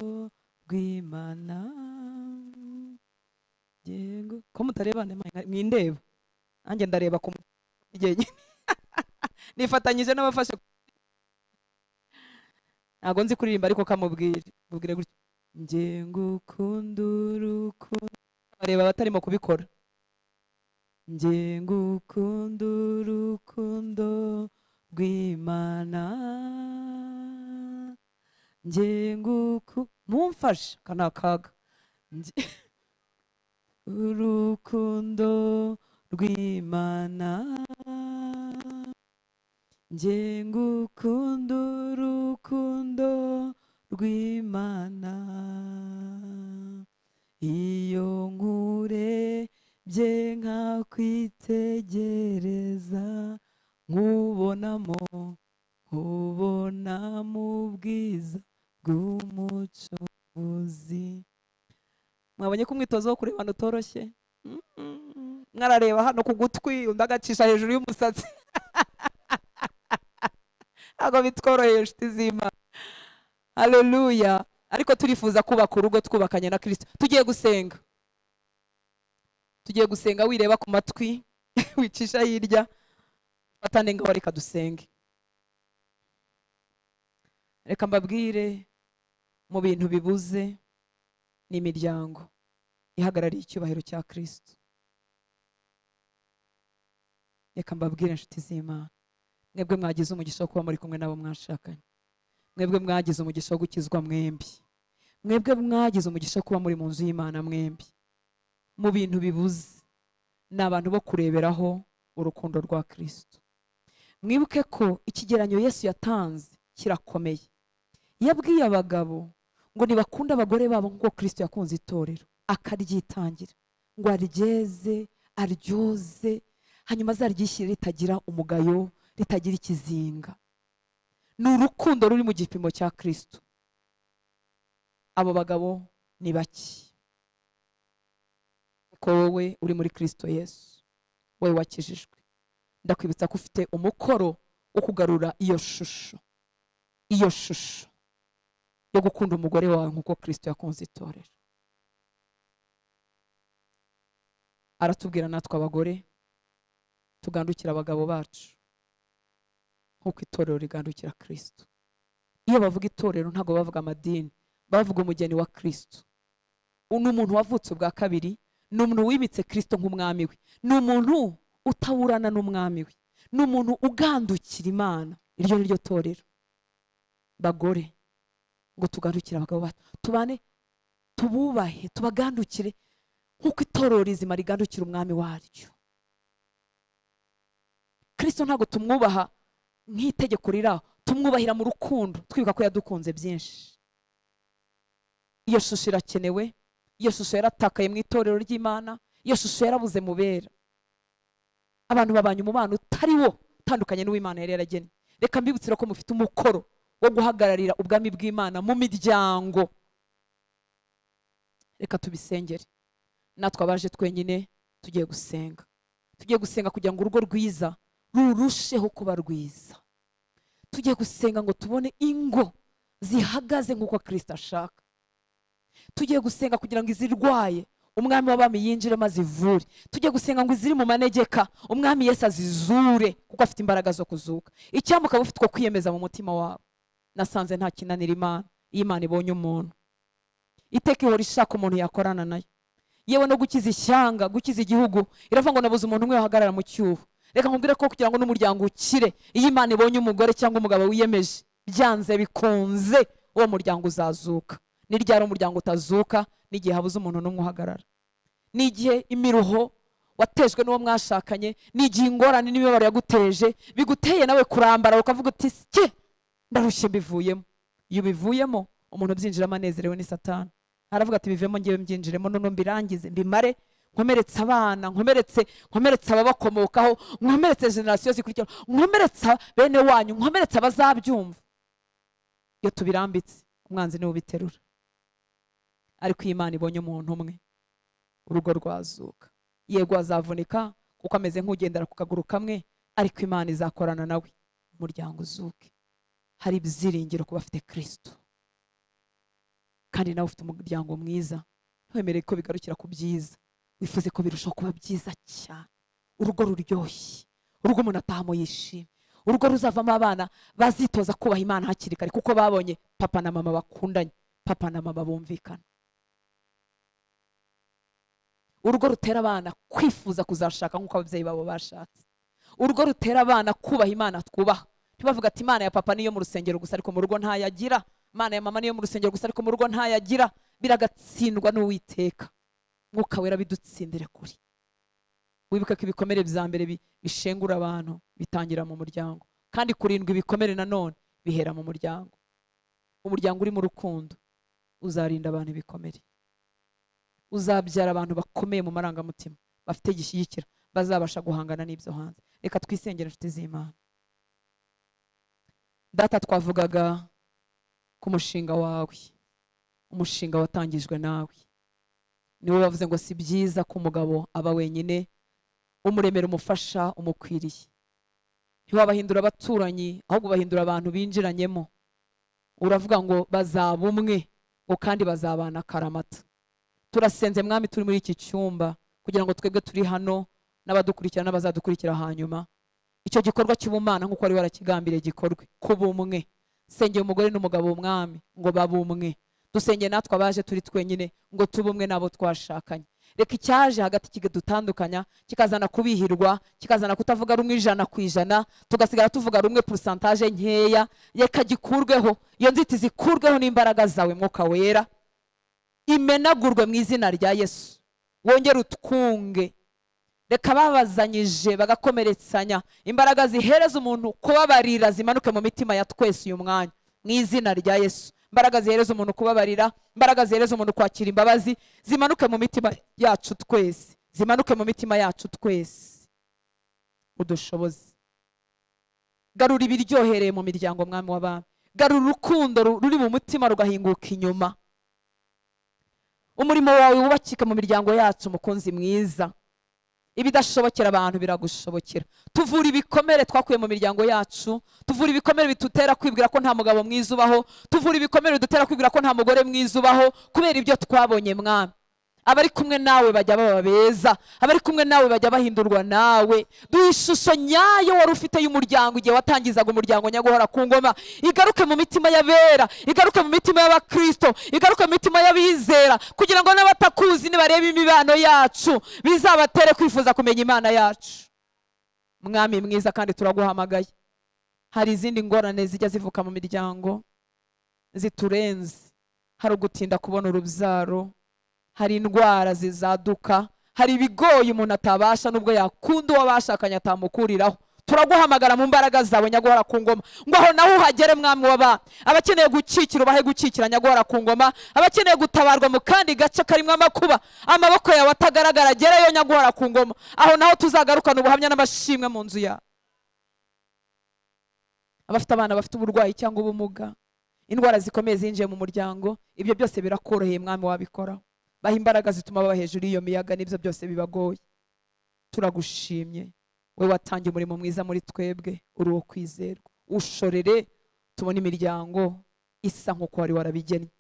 rw'Imana, ko mutarebana mwindeba, nanjye ndareba ku mugenge. Nifatanyije n'abafashe. Ntago nzi kuririmba ariko kamubwire, mubwire gutya, nge ngukunda urukundo. Bareba abatarimo kubikora. Nge ngukunda urukundo rw'Imana, nge nguku mumfashe kana kaga, urukundo rw'Imana, nge ngukunda urukundo rw'Imana, iyo nkurebye nkakwitegereza, nkubonamo nkubona mu bwiza bw'Umucunguzi. Mwabonye ko umwitozo wo kurebana utoroshye? Mwarareba hano ku gutwi, undi agacisha hejuru y'umusatsi. Ntabwo bitworoheye inshuti z'Imana. Haleluya. Ariko turifuza kubaka urugo twubakanye na Kristo. Tugiye gusenga. Tugiye gusenga wireba ku matwi, wicisha hirya, fatane ngaho, reka dusenge. Reka mbabwire mu bintu bibuze Ni imiryango ihagarariye icyubahiro cya Kristo. Reka mbabwire inshuti z'Imana, mwebwe mwagize umugisha wo kuba muri kumwe nabo mwashakanye, mwebwe mwagize umugisha wo gukizwa mwembi, mwebwe mwagize umugisha wo kuba muri mu nzu y'Imana mwembi. Mu bintu bibuze ni abantu bo kureberaho urukundo rwa Kristo. Mwibuke ko ikigeranyo Yesu yatanze kirakomeye. Yabwiye abagabo ngo nibakunda abagore babo nk'uko Kristo yakunze itorero akaryitangira, ngo aryeze aryoze, hanyuma azaryishyire ritagira umugayo, ritagira ikizinga. Ni urukundo ruri mu gipimo cya Kristo. Abo bagabo ni bake. Ko wowe uri muri Kristo Yesu, wowe wakijijwe, ndakwibutsa ko ufite umukoro wo kugarura iyo shusho, iyo shusho yo gukunda umugore wawe nk'uko Kristo yakunze itorero. Aratubwira natwe abagore tugandukira abagabo bacu nk'uko itorero rigandukira Kristo. Iyo bavuga itorero ntabwo bavuga amadini, bavuga umugeni wa Kristo. Ni umuntu wavutse ubwa kabiri, ni umuntu wimitse Kristo nk'umwami we, ni umuntu utaburana n'umwami we, ni umuntu ugandukira Imana. Iryo ni ryo torero. Bagore, ngo tugandukire abagabo bacu, tubane, tububahe, tubagandukire nk'uko itorero rizima rigandukira umwami waryo. Kristo ntabwo tumwubaha nk'itegeko riraho, tumwubahira mu rukundo, twibuka ko yadukunze byinshi. Iyo shusho irakenewe. Iyo shusho yaratakaye mu itorero ry'Imana, iyo shusho yarabuze mu bera. Abantu babanye umubano utari wo, utandukanye n'uw'Imana yari yaragennye. Reka mbibutsire ko mufite umukoro wo guhagararira ubwami bw'Imana mu miryango. Reka tubisengere. Natwe abaje twenyine tugiye gusenga. Tugiye gusenga kugira ngo urugo rwiza rurusheho kuba rwiza. Tugiye gusenga ngo tubone ingo zihagaze nk'uko Kristo ashaka. Tugiye gusenga kugira ngo izirwaye umwami w'abami yinjire maze ivure. Tugiye gusenga ngo iziri mu manegeka umwami Yesu azizure, kuko afite imbaraga zo kuzuka. Icyambuka ufite uko kwiyemeza mu mutima wawe. Nasanze nta kinanira Imana iyo Imana ibonye umuntu. Iteka ihora ishaka umuntu yakorana nayo. Yewe no gukiza ishyanga, gukiza igihugu, iravuga ngo nabuze umuntu umwe wahagarara mu cyuho. Reka nkubwire ko kugira ngo n'umuryango ukire, iyo Imana ibonye umugore cyangwa umugabo wiyemeje, byanze bikunze uwo muryango uzazuka. Ni ryari umuryango utazuka? N'igihe habuze umuntu n'umwe uhagarara. N'igihe imiruho watejwe n'uwo mwashakanye, n'igihe ingorane n'imibabaro yaguteje biguteye nawe kurambara ukavuga uti ske ndarushye mbivuyemo. Iyo ubivuyemo umuntu ubyinjiramo anezerewe ni Satani. Aravuga ati bivemo ngewe mbyinjiremo, none mbirangize mbimare, nkomeretse abana, nkomeretse ababakomokaho, nkomeretse generasiyo zikurikira, nkomeretse bene wanyu, nkomeretse abazabyumva. Iyo tubirambitse umwanzi niwe ubiterura. Ariko Imana ibonye umuntu umwe, urugo rwazuka. Yego azavunika kuko ameze nk'ugendera ku kaguru kamwe, ariko Imana izakorana nawe, umuryango uzuke. Hari ibyiringiro kuba afite Kristo. Kandi nawe ufite umuryango mwiza, ntiwemere ko bigarukira ku byiza, wifuze ko birushaho kuba byiza cyane. Urugo ruryoshye, urugo umuntu atahamo yishimye, urugo ruzavamo abana bazitoza kubaha Imana hakiri kare, kuko babonye papa na mama bakundanye, papa na mama bumvikana. Urugo rutera abana kwifuza kuzashaka nk'uko ababyeyi babo bashatse. Urugo rutera abana kubaha Imana twubaha. Ntibavuga ati Imana ya papa niyo mu rusengero gusa ariko mu rugo ntayagira, Imana ya mama niyo mu rusengero gusa ariko mu rugo ntayagira. Biragatsindwa n'Uwiteka. Mwuka wera bidutsindire kuri. Wibuka ko ibikomere bya mbere bishengura abantu bitangira mu muryango, kandi kurindwa ibikomere nanone bihera mu muryango. Umuryango uri mu rukundo uzarinda abantu ibikomere, uzabyara abantu bakomeye mu marangamutima, bafite gishyigikira, bazabasha guhangana n'ibyo hanze. Reka twisengere inshuti z'Imana. Data, twavugaga ku mushinga wawe, umushinga watangijwe nawe. Niwe wavuze ngo si byiza ko umugabo aba wenyine, umuremera umufasha umukwiriye. Ntiwabahindura abaturanyi, ahubwo bahindura abantu binjiranyemo. Uravuga ngo bazaba umwe, ngo kandi bazabana karamata. Turasenze mwami turi muri iki cyumba kugira ngo twebwe turi hano n'abadukurikira n'abazadukurikira hanyuma, icyo gikorwa cy'ubumana nk'uko wari warakigambiriye gikorwe kuba umwe. Sengeye umugore n'umugabo umwami ngo babe umwe. Dusenge natwe abaje turi twenyine ngo tube umwe n'abo twashakanye. Reka icyaje hagati kikadutandukanya, kikazana kubihirwa, kikazana kutavuga rumwe 100%, tugasigara tuvuga rumwe pourcentage nkeya. Reka gikurweho, iyo nzitizi ikurweho n'imbaraga zawe Mwuka Wera, imenagurwe mu izina rya Yesu. Wongere utwunge. Reka babazanyije bagakomeretsanya, imbaraga zihereza umuntu kubabarira zimanuke mu mitima ya twese uyu mwanya mu izina rya Yesu. Imbaraga zihereza umuntu kubabarira, imbaraga zihereza umuntu kwakira imbabazi zimanuke mu mitima yacu twese, zimanuke mu mitima yacu twese. Udushoboze. Garura ibiryohereye mu miryango Mwami w'abami. Garura urukundo ruri mu mutima rugahinguka inyuma. Umurimo wawe wubakika mu miryango yacu mukunzi mwiza. Ibidashobokera abantu biragushobokera. Tuvura ibikomere twakuye mu miryango yacu, tuvura ibikomere bitutera kwibwira ko nta mugabo mwiza ubaho, tuvura ibikomere bidutera kwibwira ko nta mugore mwiza ubaho kubera ibyo twabonye Mwami. Abari kumwe nawe bajya baba beza, abari kumwe nawe bajya bahindurwa nawe. Duhe ishusho nyayo wari ufite y'umuryango igihe watangizaga umuryango nyaguhora ku ngoma. Igaruke mu mitima y'abera, igaruke mu mitima y'abakristo, igaruke mu mitima y'abizera, kugira ngo n'abatakuzi nibareba imibano yacu bizabatere kwifuza kumenya Imana yacu. Mwami mwiza, kandi turaguhamagaye. Hari izindi ngorane zijya zivuka mu miryango ziturenze. Hari ugutinda kubona urubyaro, hari indwara zizaduka, hari ibigoye umuntu atabasha nubwo yakunda uwo bashakanye atamukuriraho. Turaguhamagara mu mbaraga zawe nyaguhora ku ngoma, ngo aho naho uhagere Mwami w'abami. Abakeneye gukikira ubahe gukikira nyaguhora ku ngoma, abakeneye gutabarwa mu kandi gace karimo amakuba, amaboko yawe atagaragara agereyo nyaguhora ku ngoma. Aho naho tuzagarukana ubuhamya n'amashimwe mu nzu yawe. Abafite abana bafite uburwayi cyangwa ubumuga, indwara zikomeye zinjiye mu muryango, ibyo byose birakoroheye Mwami wabikoraho. Baha imbaraga zituma baba hejuru y'iyo miyaga n'ibyo byose bibagoye. Turagushimye we watangiye umurimo mwiza muri twebwe, uri uwo kwizerwa. Ushorere tubone imiryango isa nk'uko wari warabigennye.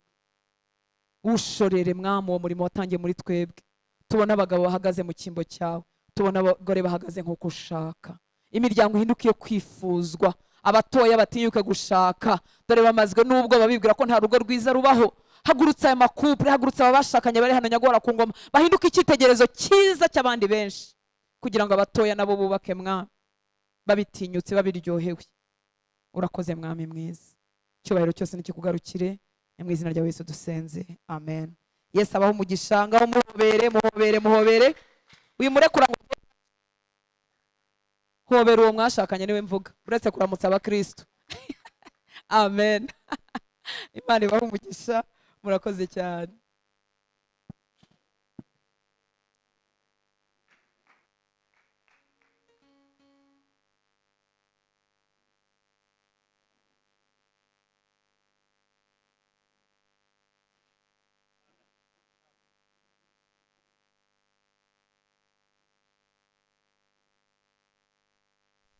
Ushorere Mwami uwo murimo watangiye muri twebwe, tubone abagabo bahagaze mu cyimbo cyawe, tubone abagore bahagaze nk'uko ushaka. Imiryango ihinduke iyo kwifuzwa, abatoya batinyuke gushaka. Dore bamazwe n'ubwo babibwira ko nta rugo rwiza rubaho. Hagurutsa aya makupure, hagurutsa ababashakanye bari hano nyaguhora ku ngoma, bahinduke icyitegererezo cyiza cy'abandi benshi, kugira ngo abatoya nabo bubake Mwami, babitinyutse babiryohewe. Urakoze Mwami mwiza, icyubahiro cyose nikikugarukire, ni mu izina rya Yesu dusenze, amen. Yesu abaho umugisha. Ngaho muhobere, muhobere, muhobere. Uyu murekura ngo hobera uwo mwashakanye niwe mvuga, uretse kuramutsa abakristo. Amen. Imana ibahe umugisha, murakoze cyane.